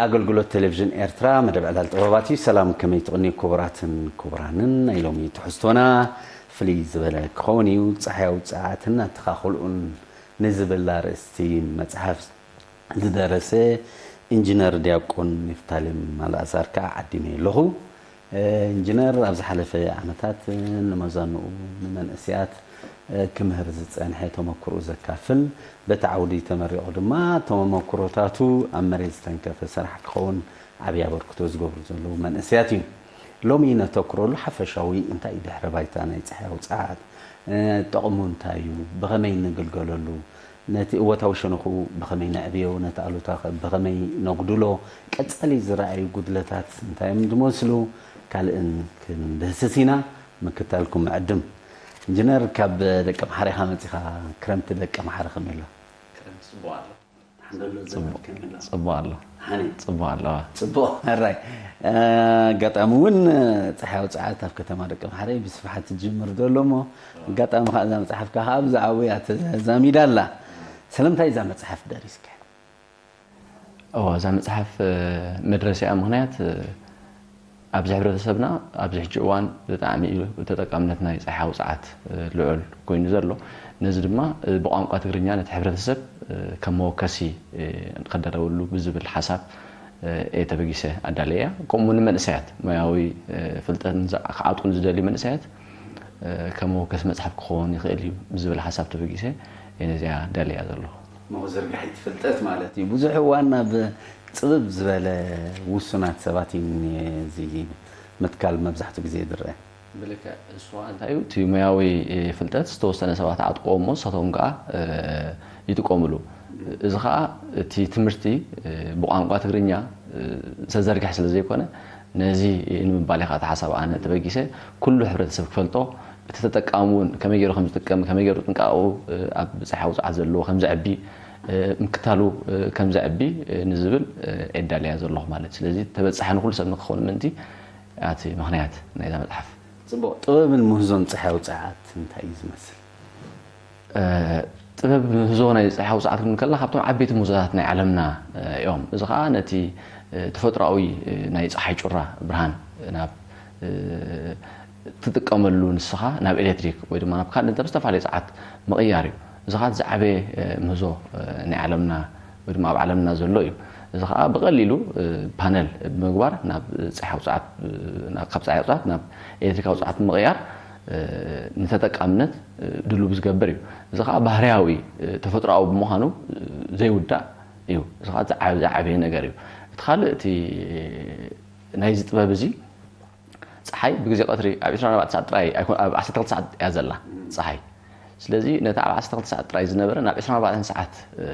ኣገልግሎት ቴሌቪዥን ኤርትራ መደብ ዕላል ጥበባት እዩ። ሰላም፣ ከመይ ትቕንዩ ክቡራትን ክቡራንን? ናይ ሎሚ ትሕዝቶና ፍልይ ዝበለ ክኸውን እዩ። ጸሓያዊ ጸዓትን ኣተኻኽልኡን ንዝብል ኣርእስቲ መጽሓፍ ዝደረሰ ኢንጂነር ዲያቆን ኒፍታሌም ኣልኣዛር ከኣ ዓዲመ ኣለኹ። ኢንጂነር፣ ኣብ ዝሓለፈ ዓመታት ንመዛንኡ፣ ንመንእሰያት ክምህር ዝጸንሐ፣ ተመክሮኡ ዘካፍል፣ በቲ ዓውዲ ተመሪቑ ድማ ተመክሮታቱ ኣብ መሬት ዝተንከፈ ስራሕ ክኸውን ዓብዪ ኣበርክቶ ዝገብሩ ዘለዉ መንእሰያት እዩ። ሎሚ ነተኩረሉ ሓፈሻዊ እንታይ እዩ ድሕረ ባይታ ናይ ጸሓያዊ ጸዓት? ጠቕሙ እንታይ እዩ? ብኸመይ ንግልገለሉ? ነቲ እወታዊ ሸነኹ ብኸመይ ነዕብዮ? ነቲ ኣሉታ ኸ ብኸመይ ነጉድሎ? ቀጻሊ ዝረኣዩ ጉድለታት እንታይ እዮም ዝመስሉ? ካልእን ክንድህስስ ኢና። ምክታልኩም ዕድም። ኢንጂነር፣ ካብ ደቀምሓረ ኢኻ መጺኻ። ክረምቲ ደቀምሓረ ከመይ ኣሎ? ክረምቲ ጽቡቕ ኣሎ። ሓንደሎ ዘመድ ከመይ ኣሎ? ጽቡቕ ኣሎ። ሓኒ? ጽቡቕ ኣሎ። ጽቡቕ። ሕራይ። ኣጋጣሚ እውን ጸሓያዊ ጸዓት ኣብ ከተማ ደቀምሓረ ብስፍሓት ትጅምር ዘሎ እሞ፣ ኣጋጣሚ ከኣ እዛ መጽሓፍካ ከኣ ብዛዕባኡ እያ ተዛሚዳ ኣላ። ስለምንታይ እዛ መጽሓፍ ደሪስካ? እዋ፣ እዛ መጽሓፍ፣ እ፣ መድረሲኣ ምኽንያት፣ እ፣ ኣብዚ ሕብረተሰብና ኣብዚ ሕጂ እዋን ብጣዕሚ እዩ ተጠቃምነት ናይ ጸሓያዊ ጸዓት፣ እ፣ ልዑል ኮይኑ ዘሎ። ነዚ ድማ፣ እ፣ ብቋንቋ ትግርኛ ነቲ ሕብረተሰብ፣ እ፣ ከም መወከሲ፣ እ፣ ንኸዳለወሉ ብዝብል ሓሳብ፣ እ፣ እየ ተበጊሰ ኣዳለያ። ከምኡ ንመንእሰያት ሞያዊ፣ እ፣ ፍልጠት ንዘ-፣ ክዓጥቁ ንዝደልዩ መንእሰያት፣ እ፣ ከም መወከሲ መጽሓፍ ክኸውን ይኽእል እዩ ብዝብል ሓሳብ ተበጊሰ እየ ነዚኣ ኣዳለያ ዘለኹ። ምኹ ዝርጋሒት ፍልጠት ማለት እዩ። ብዙሕ እዋን ናብ ጽብብ ዝበለ ውሱናት ሰባት እዩ እዚ ምትካል መብዛሕትኡ ግዜ ዝረአ። ብልክዕ፣ እሱ ኸኣ እንታይ እዩ? እቲ ሞያዊ ፍልጠት ዝተወሰነ ሰባት ዓጥቅዎ እሞ ንሳቶም ከኣ፣ እ፣ ይጥቀምሉ። እዚ ኸኣ እቲ ትምህርቲ፣ እ፣ ብቋንቋ ትግርኛ፣ እ፣ ዝተዘርግሐ ስለ ዘይኮነ፣ ነዚ ንምባል እየ ኸኣ እቲ ሓሳብ ኣነ ተበጊሰ፣ ኩሉ ሕብረተሰብ ክፈልጦ፣ እቲ ተጠቃሚ እውን ከመይ ገይሩ ከም ዝጥቀም፣ ከመይ ገይሩ ጥንቃቐኡ፣ እ፣ ኣብ ጸሓያዊ ጸዓት ዘለዎ ከም ዘዕቢ፣ እ፣ ምክታሉ፣ እ፣ ከም ዘዕቢ፣ እ፣ ንዝብል፣ እ፣ እየ ኣዳልያ ዘለኹ ማለት እዩ። ስለዚ ተበጻሒ ንኹሉ ሰብ ንክኸውን ምእንቲ፣ እቲ ምኽንያት ናይዛ መጽሓፍ። ጽቡቕ። ጥበብን ምህዞን ጸሓያዊ ጸዓት እንታይ እዩ ዝመስል? እ፣ ጥበብ ምህዞ ናይ ጸሓያዊ ጸዓት ክንብል ከለና ካብቶም ዓበይቲ ምህዞታት ናይ ዓለምና፣ እ፣ እዮም። እዚ ኸኣ ነቲ፣ እ፣ ተፈጥሮኣዊ፣ እ፣ ናይ ጸሓይ ጩራ ብርሃን ናብ፣ እ፣ ትጥቀመሉ ንስኻ ናብ ኤሌክትሪክ ወይ ድማ ናብ ካልእ ናብ ዝተፈላለየ ጸዓት ምቕያር እዩ። እዚ ኸኣ ዝዓበየ፣ እ፣ ምህዞ፣ እ፣ ናይ ዓለምና ወይ ድማ ኣብ ዓለምና ዘሎ እዩ። እዚ ኸኣ ብቐሊሉ፣ እ፣ ፓነል ብምግባር ናብ ጸሓያዊ ጸዓት፣ እ፣ ናብ፣ ካብ ጸሓያዊ ጸዓት ናብ ኤሌክትሪካዊ ጸዓት ብምቕያር፣ እ፣ ንተጠቃምነት፣ እ፣ ድሉው ዝገብር እዩ። እዚ ኸኣ ባህርያዊ፣ እ፣ ተፈጥሮኣዊ ብምዃኑ፣ እ፣ ዘይውዳእ እዩ። እዚ ኸኣ ዝዓ-፣ ዝዓበየ ነገር እዩ። እቲ ካልእ፣ እቲ ናይዚ ጥበብ እዚ ጸሓይ ብግዜ ቀትሪ ኣብ ዕስራን ኣርባዕተን ሰዓት ጥራይ ኣይኮ-፣ ኣብ ዓሰርተ ክልተ ሰዓት እያ ዘላ ጸሓይ። ስለዚ ነቲ ኣብ ዓሰርተ ክልተ ሰዓት ጥራይ ዝነበረ ናብ ዕስራን ኣርባዕተን ሰዓት፣ እ፣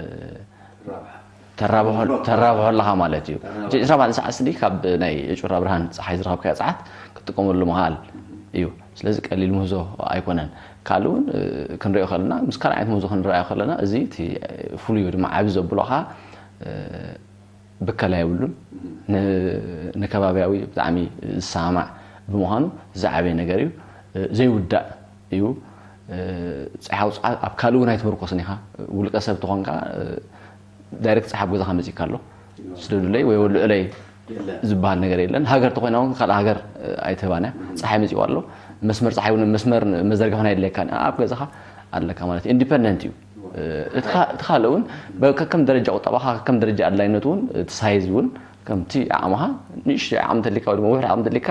ተራብሖ፣ ተራብሖ ኣለኻ ማለት እዩ። ተራብሖ። እቲ ዕስራን ኣርባዕተን ሰዓት ስኒ ካብ ናይ ጩራ ብርሃን ጸሓይ ዝረኸብካዮ ጸዓት ክትጥቀመሉ ምኽኣል እዩ። ስለዚ ቀሊል ምህዞ ኣይኮነን። ካልእ እውን፣ እ፣ ክንሪኦ ከለና፣ ምስ ካልእ ዓይነት ምህዞ ክንረኣዮ ከለና፣ እዚ እቲ ፍሉይ ወይ ድማ ዓቢ ዘብሎ ኸኣ፣ እ፣ ብከላ የብሉን። ን-፣ ንከባብያዊ ብጣዕሚ ዝሰማማዕ ብምዃኑ ዝዓበየ ነገር እዩ። ዘይውዳእ እዩ። ጸሓያዊ ጸዓት ኣብ ካልእ እውን ኣይትምርኮስን ኢኻ። ውልቀ ሰብ ተኾንካ፣ ዳይሬክት ጸሓይ ኣብ ገዛኻ መጺእካ ኣሎ። ስደዱለይ ወይ ወልዑለይ የለን። ዝበሃል ነገር የለን። ሃገር ተኾይና እውን ካልእ ሃገር ኣይትህባን እያ። ጸሓይ መጺኡ ኣሎ። መስመር ጸሓይ እውን መስመር መዘርጋሕን ኣየድልየካን። ኣብ ገዛኻ ኣለካ ማለት እዩ። ኢንዲፐንደንት እዩ። እቲ ካ-፣ እቲ ካልእ እውን በ-፣ ከከም ደረጃ ቁጠባኻ፣ ከከም ደረጃ ኣድላይነቱ እውን፣ እቲ ሳይዝ እውን ከምቲ ዓቕምኻ፣ ንእሽቶ ዓቕሚ እንተሊካ ወይ ድማ ውሑድ ዓቕሚ እንተሊካ፣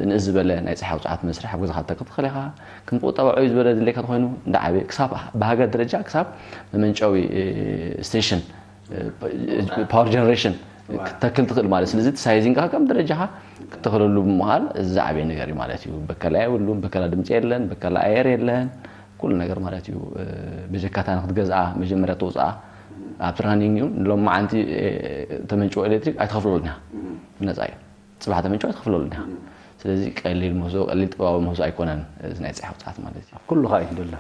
ንእስ ዝበለ ናይ ጸሓይ ውጽዓት መስርሕ ኣብ ገዛኻ ክትተክል ትኽእል ኢኻ። ከም ቁጠባ ዕብይ ዝበለ ድሌካ እንተኾይኑ፣ እንዳዓበየ ክሳብ ብሃገር ደረጃ ክሳብ መመንጨዊ፣ እ፣ ስቴሽን፣ እ፣ ፓወር ጀነሬሽን ክትተክል ትኽእል ማለት። ስለዚ እቲ ሳይዚንግኻ ከም ደረጃኻ ክትተኽለሉ ብምኽኣል፣ እዚ ዝዓበየ ነገር እዩ ማለት እዩ። በከላ የብሉን፣ በከላ ድምፂ የለን፣ በከላ ኣየር የለን፣ ኩሉ ነገር ማለት እዩ። እ፣ ብጀካታ ንክትገዝኣ መጀመርያ ተውፅኣ ኣብቲ ራኒንግ እዩ። ሎማዓንቲ፣ እ፣ ተመንጭዎ ኤሌክትሪክ ኣይትኸፍለሉን ኢኻ፣ ብነፃ እዩ። ጽባሕ ተመንጭዋ ትኸፍለሉ ዲኻ? ስለዚ ቀሊል ምህዞ፣ ቀሊል ጥበባዊ ምህዞ ኣይኮነን እዚ ናይ ጸሓይ ውጽዓት ማለት እዩ። ኩሉ ኸኣ እዩ ደሎ።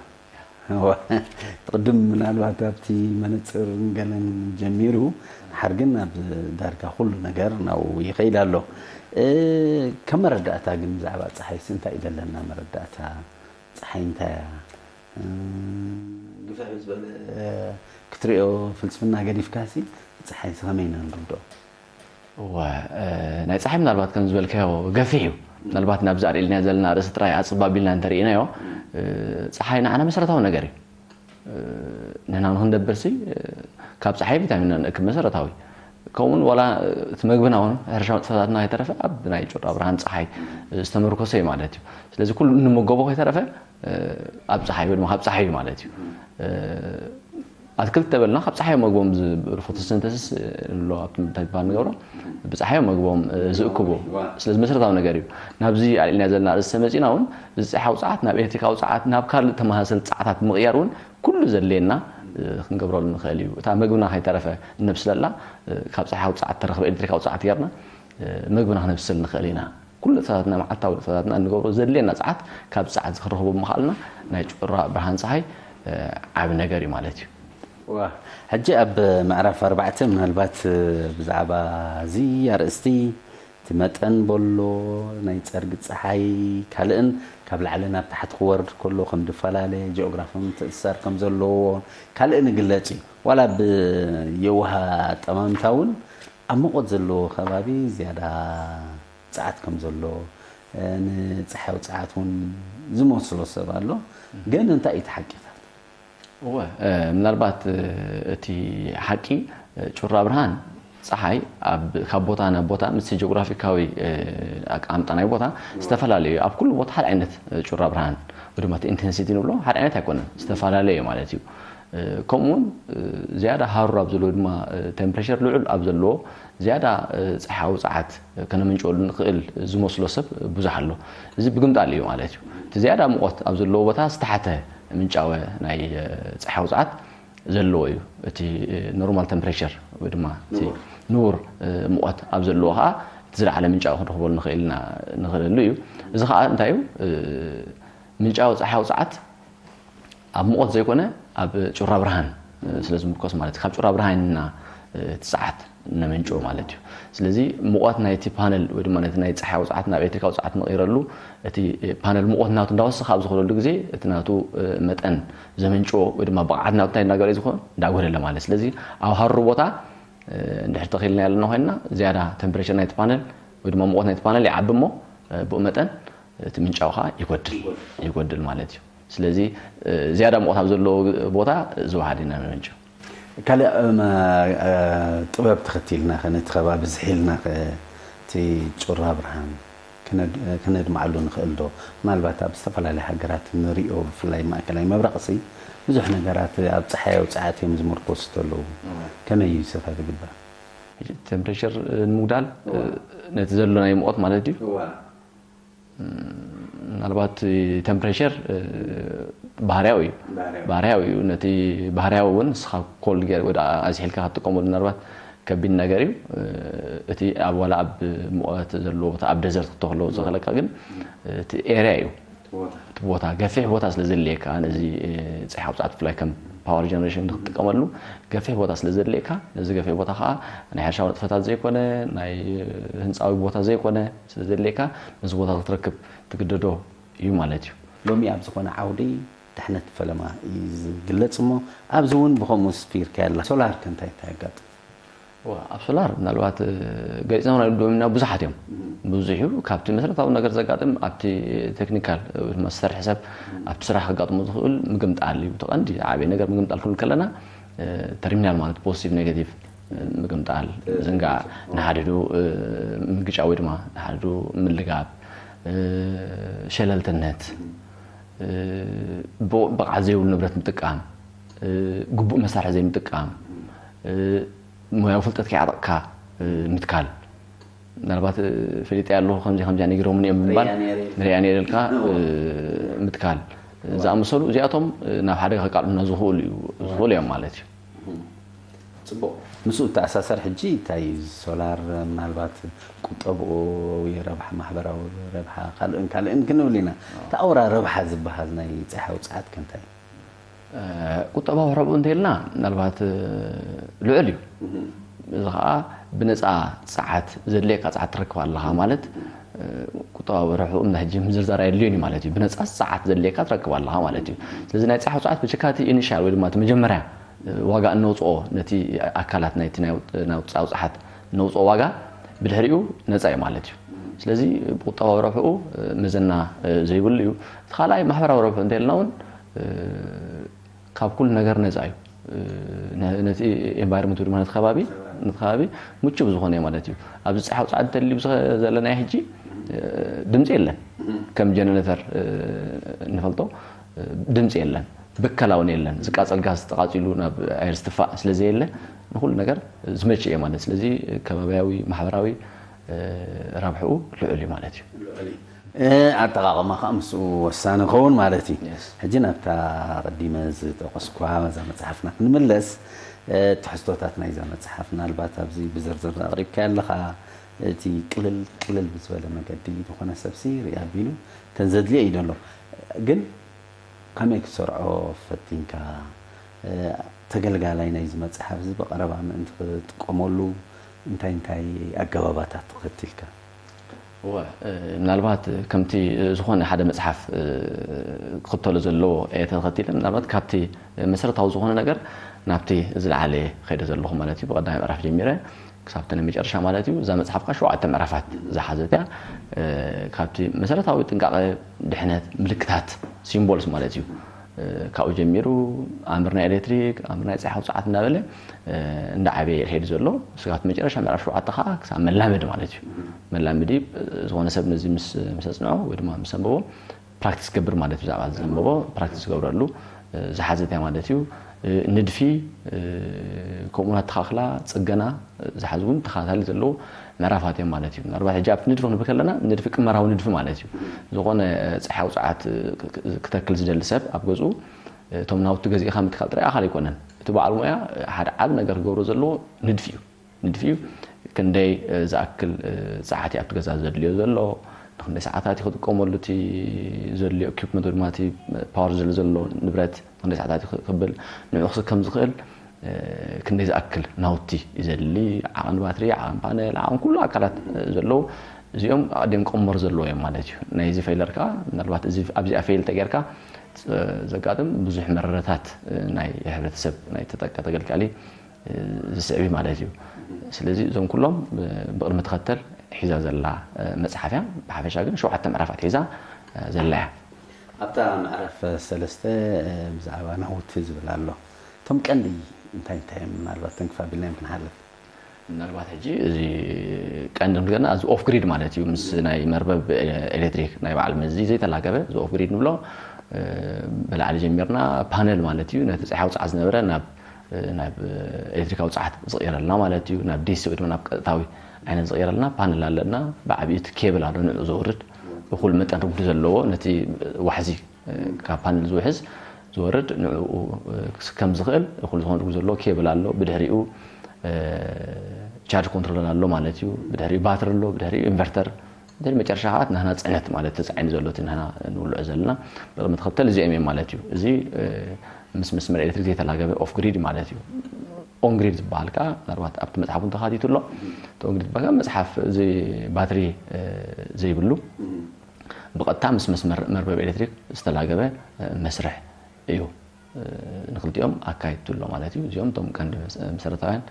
እዋ፣ ቅድም ምናልባት ኣብቲ መነጽር ገለን ጀሚሩ፣ ድሓር ግን ኣብ ዳርጋ ኩሉ ነገር ናብኡ ይኸይድ ኣሎ። እ፣ ከም መረዳእታ ግን ብዛዕባ ጸሓይስ እንታይ እዩ ደለና መረዳእታ? ጸሓይ እንታይ እያ? እ፣ ግፍሕ ዝበለ፣ እ፣ ክትሪኦ ፍልስፍና ገዲፍካሲ፣ ጸሓይሲ ከመይ ኢና ንርድኦ? እወ፣ እ፣ ናይ ፀሓይ ምናልባት ከም ዝበልካዮ ገፊሕ እዩ። ምናልባት ናብዚ ኣልዒልና ዘለና ርእሲ ጥራይ ኣፅባብ ኢልና እንተርኢናዮ፣ እ፣ ፀሓይ ንዓና መሰረታዊ ነገር እዩ። እ፣ ንሕና ንክንደብርሲ፣ እ፣ ካብ ፀሓይ ቪታሚንና ንእክብ መሰረታዊ። ከምኡውን ዋላ፣ እ፣ እቲ መግብና እውን ሕርሻዊ ንጥፈታትና ከይተረፈ ኣብ ናይ ጩራ ብርሃን ፀሓይ፣ እ፣ ዝተመርኮሰ እዩ ማለት እዩ። ስለዚ ኩሉ እንመገቦ ከይተረፈ፣ እ፣ ኣብ ፀሓይ ወይ ድማ ካብ ፀሓይ እዩ ማለት እዩ። እ፣ ኣትክልቲ ተበልና ካብ ፀሓይ መግቦም ዝ-፣ ፎቶሲንተሲስ ንብሎ ኣብቲ ምንታይ ዝበሃል ንገብሮ፣ ብፀሓይ መግቦም፣ እ፣ ዝእክቡ። ስለዚ መሰረታዊ ነገር እዩ። ናብዚ ኣልዒልና ዘለና ርእስተ መፂና እውን እዚ ፀሓይ ውፅዓት ናብ ኤሌክትሪካዊ ውፅዓት፣ ናብ ካልእ ተመሳሰል ፃዕታት ብምቕያር እውን ኩሉ ዘድልየና፣ እ፣ ክንገብረሉ ንኽእል እዩ። እታ መግብና ከይተረፈ እነብስለላ፣ እ፣ ካብ ፀሓይ ውፅዓት ተረኽበ ኤሌክትሪካዊ ውፅዓት ጌርና፣ እ፣ መግብና ክነብስል ንኽእል ኢና። ኩሉ ንጥፈታትና፣ መዓልታዊ ንጥፈታትና እንገብሮ ዘድልየና ጸዓት ካብ ጸዓት ክንረኽቦ ብምኽኣልና ናይ ጩራ ብርሃን ጸሓይ፣ እ፣ ዓቢ ነገር እዩ ማለት እዩ። ዋ፣ ሕጂ ኣብ ምዕራፍ ኣርባዕተ ምናልባት፣ እ፣ ብዛዕባ እዚ ኣርእስቲ እቲ መጠን በሎ ናይ ጸርጊ ጸሓይ ካልእን ካብ ላዕሊ ናብ ታሕቲ ክወርድ ከሎ ከም ዝፈላለ ጂኦግራፊ ምትእስሳር ከም ዘለዎ ካልእን ይግለጽ እዩ። ዋላ ብየውሃ ኣጠማምታ እውን ኣብ ሙቐት ዘለዎ ከባቢ ዝያዳ ጸዓት ከም ዘሎ፣ እ፣ ንጸሓያዊ ጸዓት እውን ዝመስሎ ሰብ ኣሎ። ግን እንታይ እዩ እቲ ሓቂታት? እወ፣ እ፣ ምናልባት፣ እ፣ እቲ ሓቂ፣ እ፣ ጩራ ብርሃን ጸሓይ ኣብ፣ ካብ ቦታ ናብ ቦታ ምስቲ ጂኦግራፊካዊ፣ እ፣ ኣቀማምጣ ናይ ቦታ ዝተፈላለዩ እዩ። ኣብ ኩሉ ቦታ ሓደ ዓይነት፣ እ፣ ጩራ ብርሃን ወይ ድማ እቲ ኢንቴንሲቲ ንብሎ ሓደ ዓይነት ኣይኮነን፣ ዝተፈላለዩ ማለት እዩ። እ፣ ከምኡውን፣ እ፣ ዝያዳ ሃሩር ኣብ ዘለዎ ድማ፣ እ፣ ቴምፕሬቸር ልዑል ኣብ ዘለዎ ዝያዳ፣ እ፣ ጸሓያዊ ጸዓት ከነምንጨሉ ንኽእል ዝመስሎ ሰብ ብዙሕ ኣሎ። እዚ ብግምጣል እዩ ማለት እዩ። እቲ ዝያዳ ሙቐት ኣብ ዘለዎ ቦታ ዝተሓተ ምንጫወ ናይ፣ እ፣ ጸሓያዊ ጸዓት ዘለዎ እዩ። እቲ፣ እ፣ ኖርማል ተምፕሬቸር ወይ ድማ እቲ ንቡር። ንቡር፣ እ፣ ሙቐት ኣብ ዘለዎ ኸኣ እቲ ዝለዓለ ምንጫወ ክንረኽበሉ ንኽእል ኢና፣ ንኽእለሉ እዩ። እዚ ኸኣ እንታይ እዩ? እ፣ ምንጫወ ጸሓያዊ ጸዓት ኣብ ሙቐት ዘይኮነ ኣብ ጩራ ብርሃን፣ እ፣ ስለ ዝምርኮስ ማለት እዩ። ካብ ጩራ ብርሃን ኢና፣ እ፣ እቲ ጸዓት እነመንጭዎ ማለት እዩ። ስለዚ ሙቐት ናይቲ ፓነል ወይ ድማ ነቲ ናይ ጸሓያዊ ጸዓት ናብ ኤሌክትሪካዊ ጸዓት ንቕይረሉ፣ እቲ፣ እ፣ ፓነል ሙቐት ናቱ እንዳወሰኸ ኣብ ዝኸደሉ ግዜ እቲ ናቱ፣ እ፣ መጠን ዘመንጭዎ ወይ ድማ ብቕዓት ናቱ እንታይ እንዳገበረ እዩ ዝኸውን? እንዳጎደለ ማለት። ስለዚ ኣብ ሃሩር ቦታ፣ እ፣ እንድሕር ተኺልና ያለና ኮይንና ዝያዳ ተምፕሬቸር ናይቲ ፓነል ወይ ድማ ሙቐት ናይቲ ፓነል ይዓቢ እሞ፣ እ፣ ብኡ መጠን እቲ ምንጫው ኸዓ ይጎድል፣ ይጎድል ማለት እዩ። ስለዚ፣ እ፣ ዝያዳ ሙቐት ኣብ ዘለዎ ቦታ ዝወሃድ ኢና ነመንጭው። ካልእ፣ እም፣ እ፣ ጥበብ ተኸቲልና ኸ ነቲ ከባቢ ዝሒልና ኸ እቲ ጩራ ብርሃን ክነድ-፣ ክነድምዓሉ ንኽእል ዶ? ምናልባት ኣብ ዝተፈላለያ ሃገራት ንሪኦ፣ ብፍላይ ማእከላይ ምብራቕሲ ብዙሕ ነገራት ኣብ ጸሓያዊ ጸዓት እዮም ዝምርኮሱ ተለዉ። እወ። ከመይ እዩ ሰፋ ዝግባእ? ሕጂ ቴምፕሬቸር ንምጉዳል፣ እወ። ነቲ ዘሎ ናይ ሙቐት ማለት ድዩ? እወ። ምናልባት ቴምፕሬቸር፣ እ፣ ባህርያዊ እዩ። ባህርያዊ። ባህርያዊ እዩ። ነቲ ባህርያዊ እውን ንስኻ ኮልድ ጌር ወይ ደኣ ኣዝሒልካ ክትጥቀመሉ ምናልባት ከቢድ ነገር እዩ። እ፣ እቲ ኣብ ዋላ ኣብ ሙቐት ዘለዎ ቦታ፣ ኣብ ደዘርት ክተኽሎ ዝኽእለካ ግን፣ እ፣ እቲ ኤርያ እዩ። እቲ ቦታ። እቲ ቦታ፣ ገፊሕ ቦታ ስለ ዘድልየካ፣ ነዚ፣ እ፣ ጸሓይ ውጽዓት ብፍላይ ከም ፓወር ጀነሬሽን ክትጥቀመሉ ገፊሕ ቦታ ስለ ዘድልየካ፣ ነዚ ገፊሕ ቦታ ኸዓ ናይ ሕርሻዊ ንጥፈታት ዘይኮነ፣ ናይ ህንጻዊ ቦታ ዘይኮነ ስለ ዘድልየካ፣ ነዚ ቦታ ክትረክብ ትግደዶ እዩ ማለት እዩ። ሎሚ ኣብ ዝኾነ ዓውዲ ድሕነት ፈለማ እዩ ዝግለጽ እሞ፣ ኣብዚ እውን ብኸምኡ ስፊርካ ያላ። ሶላር ከ እንታይ እንታይ የጋጥም? ዋ፣ ኣብ ሶላር ምናልባት፣ እ፣ ገሊጽና ናይ ዶሚና ብዙሓት እዮም። ብዙሕ እዩ። ካብቲ መሰረታዊ ነገር ዘጋጥም ኣብቲ ቴክኒካል፣ እ፣ መሰርሒ ሰብ ኣብቲ ስራሕ ከጋጥሞ ዝኽእል ምግምጣል እዩ። እቲ ቀንዲ ዓብዪ ነገር ምግምጣል ክንብል ከለና፣ እ፣ ተርሚናል ማለት ፖዚቲቭ ኔጋቲቭ፣ እ፣ ምግምጣል፣ እ፣ ዝንጋዕ፣ ንሓድሕዱ፣ እ፣ ምግጫ ወይ ድማ ንሓድሕዱ ምልጋብ፣ እ፣ ሸለልትነት፣ እ፣ ብ-፣ ብቕዓት ዘይብሉ ንብረት ምጥቃም፣ እ፣ ግቡእ መሳርሒ ዘይምጥቃም፣ እ፣ ሞያዊ ፍልጠት ከይዓጠቕካ፣ እ፣ ምትካል። ምናልባት፣ እ፣ ፈሊጠ ኣለኹ፣ ከምዚ ከምዚኣ ነጊሮምኒ እዮም ምባል፣ ሪኣ ነይረ ኢልካ። ሪኣ ነይረ ኢልካ፣ እወ። እ፣ ምትካል። እወ። ዝኣመሰሉ እዚኣቶም፣ እ፣ ናብ ሓደጋ ከቃልዑና ዝኽእሉ እዩ፣ ዝኽእሉ እዮም ማለት እዩ። እም። ጽቡቕ። ምስኡ እተኣሳሰር ሕጂ እንታይ እዩ? ሶላር ምናልባት ቁጠብኡ ወይ ረብሓ፣ ማሕበራዊ ረብሓ፣ ካልእን ካልእን ክንብል ኢና። ኣዎ። እቲ ኣውራ ረብሓ ዝበሃል ናይ ጸሓይ ውጽዓት ከ እንታይ እዩ? እ፣ ቁጠባዊ ረብኡ እንተኢልና ምናልባት፣ እ፣ ልዑል እዩ። እም። እዚ ኸኣ ብነጻ ጸዓት ዘድልየካ ጸዓት ትረክብ ኣለኻ ማለት፣ እ፣ ቁጠባዊ ረብሕኡ እንዳ ሕጂ ምዝርዛር ኣየድልዮን እዩ ማለት እዩ። ብነጻ ጸዓት ዘድልየካ ትረክብ ኣለኻ ማለት እዩ። ስለዚ ናይ ጸሓይ ውጽዓት ብጀካ እቲ ኢኒሻል ወይ ድማ እቲ መጀመርያ፣ እ፣ ዋጋ እነውጽኦ ነቲ ኣካላት ናይቲ ናይ ውጥ-፣ ናይ ውጽ-፣ ውጽዓት እነውጽኦ ዋጋ ብድሕሪኡ ነፃ እዩ ማለት እዩ። ስለዚ ብቁጠባዊ ረብሕኡ መዘና ዘይብሉ እዩ። እቲ ካልኣይ ማሕበራዊ ረብሑ እንተልና እውን ካብ ኩሉ ነገር ነፃ እዩ። ነቲ ኤንቫይሮንመንት ድማ ነቲ ከባቢ ነቲ ከባቢ ምቹ ብዝኾነ ማለት እዩ። ኣብዚ ፀሓይ ውፅዓት እንተልዩ ዘለናዮ ሕጂ ድምፂ የለን። ከም ጀነሬተር ንፈልጦ ድምፂ የለን። ብከላ እውን የለን። ዝቃፀል ጋዝ ተቃፂሉ ናብ ኣየር ዝትፋእ ስለዘየለ ንኩሉ ነገር ዝመች እየ ማለት። ስለዚ ከባቢያዊ ማሕበራዊ ረብሕኡ ልዑል እዩ ማለት እዩ። ኣጠቃቅማ ከዓ ምስኡ ወሳኒ ክኸውን ማለት እዩ። ሕጂ ናብታ ቀዲመ ዝጠቀስኳ እዛ መፅሓፍና ክንምለስ፣ ትሕዝቶታት ናይዛ መፅሓፍ ምናልባት ኣብዚ ብዝርዝር ኣቅሪብካ ኣለካ። እቲ ቅልል ቅልል ብዝበለ መገዲ ዝኾነ ሰብሲ ርኢ ኣቢሉ ተንዘድልዮ እዩ ዘሎ። ግን ከመይ ክትሰርዖ ፈቲንካ? ተገልጋላይ ናይዚ መፅሓፍ እዚ ብቐረባ ምእንቲ ክጥቀመሉ እንታይ እንታይ ኣገባባታት ተኸቲልካ? እወ፣ ምናልባት ከምቲ ዝኾነ ሓደ መፅሓፍ ክኽተሎ ዘለዎ እየ ተኸቲለ። ምናልባት ካብቲ መሰረታዊ ዝኾነ ነገር ናብቲ ዝለዓለ ከይደ ዘለኹ ማለት እዩ። ብቐዳማይ ምዕራፍ ጀሚረ ክሳብ ናይ መጨረሻ ማለት እዩ። እዛ መፅሓፍ ከዓ ሸውዓተ ምዕራፋት ዝሓዘት እያ። ካብቲ መሰረታዊ ጥንቃቐ፣ ድሕነት፣ ምልክታት፣ ሲምቦልስ ማለት እዩ። ካብኡ ጀሚሩ ኣምር ናይ ኤሌክትሪክ፣ ኣምር ናይ ፀሓይ ውፅዓት እናበለ እንዳዓበየ ይኸይድ ዘሎ። ስጋብ መጨረሻ ምዕራፍ ሸውዓተ ከዓ ክሳብ መላመዲ ማለት እዩ። መላመዲ ዝኾነ ሰብ ነዚ ምስ ኣፅንዖ ወይ ድማ ምስ ኣንበቦ ፕራክቲስ ገብር ማለት እዩ። ብዛዕባ ዘንበቦ ፕራክቲስ ዝገብረሉ ዝሓዘት እያ ማለት እዩ። ንድፊ፣ ከምኡ ኣተኻኽላ፣ ፅገና ዝሓዙ እውን ተኸታታሊ ዘለዉ ምዕራፋት እዮም ማለት እዩ። ምናልባት ሕጂ ኣብቲ ንድፊ ክንብል ከለና ንድፊ ቅመራዊ ንድፊ ማለት እዩ። ዝኾነ ፀሓይ ውፅዓት ክተክል ዝደሊ ሰብ ኣብ ገዝኡ እቶም ናውቲ ገዚእካ ምትካል ጥራይ ኣኻል ኣይኮነን። እቲ በዓል ሞያ ሓደ ዓቢ ነገር ክገብሮ ዘለዎ ንድፊ እዩ። ንድፊ እዩ። ክንደይ ዝኣክል ፀዓት ኣብቲ ገዛ ዘድልዮ ዘሎ፣ ንክንደይ ሰዓታት ክጥቀመሉ እቲ ዘድልዮ ኢኩፕመንት ወይ ድማ እቲ ፓወር ዘድልዮ ዘሎ ንብረት ክንደይ ሰዓታት ክብል ንዕኡ ክስከም ዝኽእል ክንደይ ዝኣክል ናውቲ እዩ ዘድሊ፣ ዓቐን ባትሪ፣ ዓቐን ፓነል፣ ዓቐን ኩሉ ኣካላት ዘለዉ እዚኦም ኣቐዲም ቅመር ዘለዎ እዮም ማለት እዩ። ናይዚ ፌለር ከዓ ምናልባት እዚ ኣብዚኣ ፌል ተጌርካ ዘጋጥም ብዙሕ መረረታት ናይ ሕብረተሰብ ናይ ተጠቃ ተገልጋሊ ዝስዕብ ማለት እዩ። ስለዚ እዞም ኩሎም ብቅድሚ ተኸተል ሒዛ ዘላ መፅሓፍ እያ። ብሓፈሻ ግን ሸውዓተ ምዕራፋት ሒዛ ዘላ እያ። ኣብታ ምዕራፍ ሰለስተ ብዛዕባ ናውቲ ዝብል ኣሎ። እቶም ቀንዲ እንታይ እንታይ እዮም? ምናልባት ተንክፍ ኣቢልናዮም ክንሓልፍ። ምናልባት ሕጂ እዚ ቀንዲ ንገና እዚ ኦፍ ግሪድ ማለት እዩ። ምስ ናይ መርበብ ኤሌክትሪክ ናይ በዓል መዚ ዘይተላገበ እዚ ኦፍ ግሪድ ንብሎ። ብላዕሊ ጀሚርና ፓነል ማለት እዩ። ነቲ ፀሓይ ውፅዓት ዝነበረ ናብ ናብ ኤሌክትሪካዊ ፀዓት ዝቕየረልና ማለት እዩ። ናብ ዲሲ ወይ ድማ ናብ ቀጥታዊ ዓይነት ዝቕየረልና ፓነል ኣለና። ብዓብዩ እቲ ኬብል ኣሎ ንዕኡ ዘውርድ እኹል መጠን ርጉዲ ዘለዎ ነቲ ዋሕዚ ካብ ፓነል ዝውሕዝ ዝወርድ ንዕኡ ክስከም ዝኽእል እኹል ዝኾነ ርጉዲ ዘለዎ ኬብል ኣሎ። ብድሕሪኡ ቻርጅ ኮንትሮለር ኣሎ ማለት እዩ። ብድሕሪኡ ባትሪ ኣሎ፣ ብድሕሪኡ ኢንቨርተር፣ እንተ መጨረሻ ከዓ ናህና ፅዕነት ማለት ተፃዒኑ ዘሎ እቲ ናህና ንውልዖ ዘለና ብቅደም ተኸተል እዚኦም እዮም ማለት እዩ። እዚ ምስ መስመር ኤሌክትሪክ ዘይተላገበ ኦፍ ግሪድ ማለት እዩ። ኦን ግሪድ ዝበሃል ከዓ ምናልባት ኣብቲ መፅሓፍ እውን ተኻቲቱ ኣሎ። እቲ ኦን ግሪድ ዝበሃል ከዓ መፅሓፍ እዚ ባትሪ ዘይብሉ ብቐጥታ ምስ መስመር መርበብ ኤሌክትሪክ ዝተላገበ መስርሕ እዩ። ንክልቲኦም ኣካይድቱ ኣሎ ማለት እዩ። እዚኦም እቶም ቀንዲ መሰረታውያን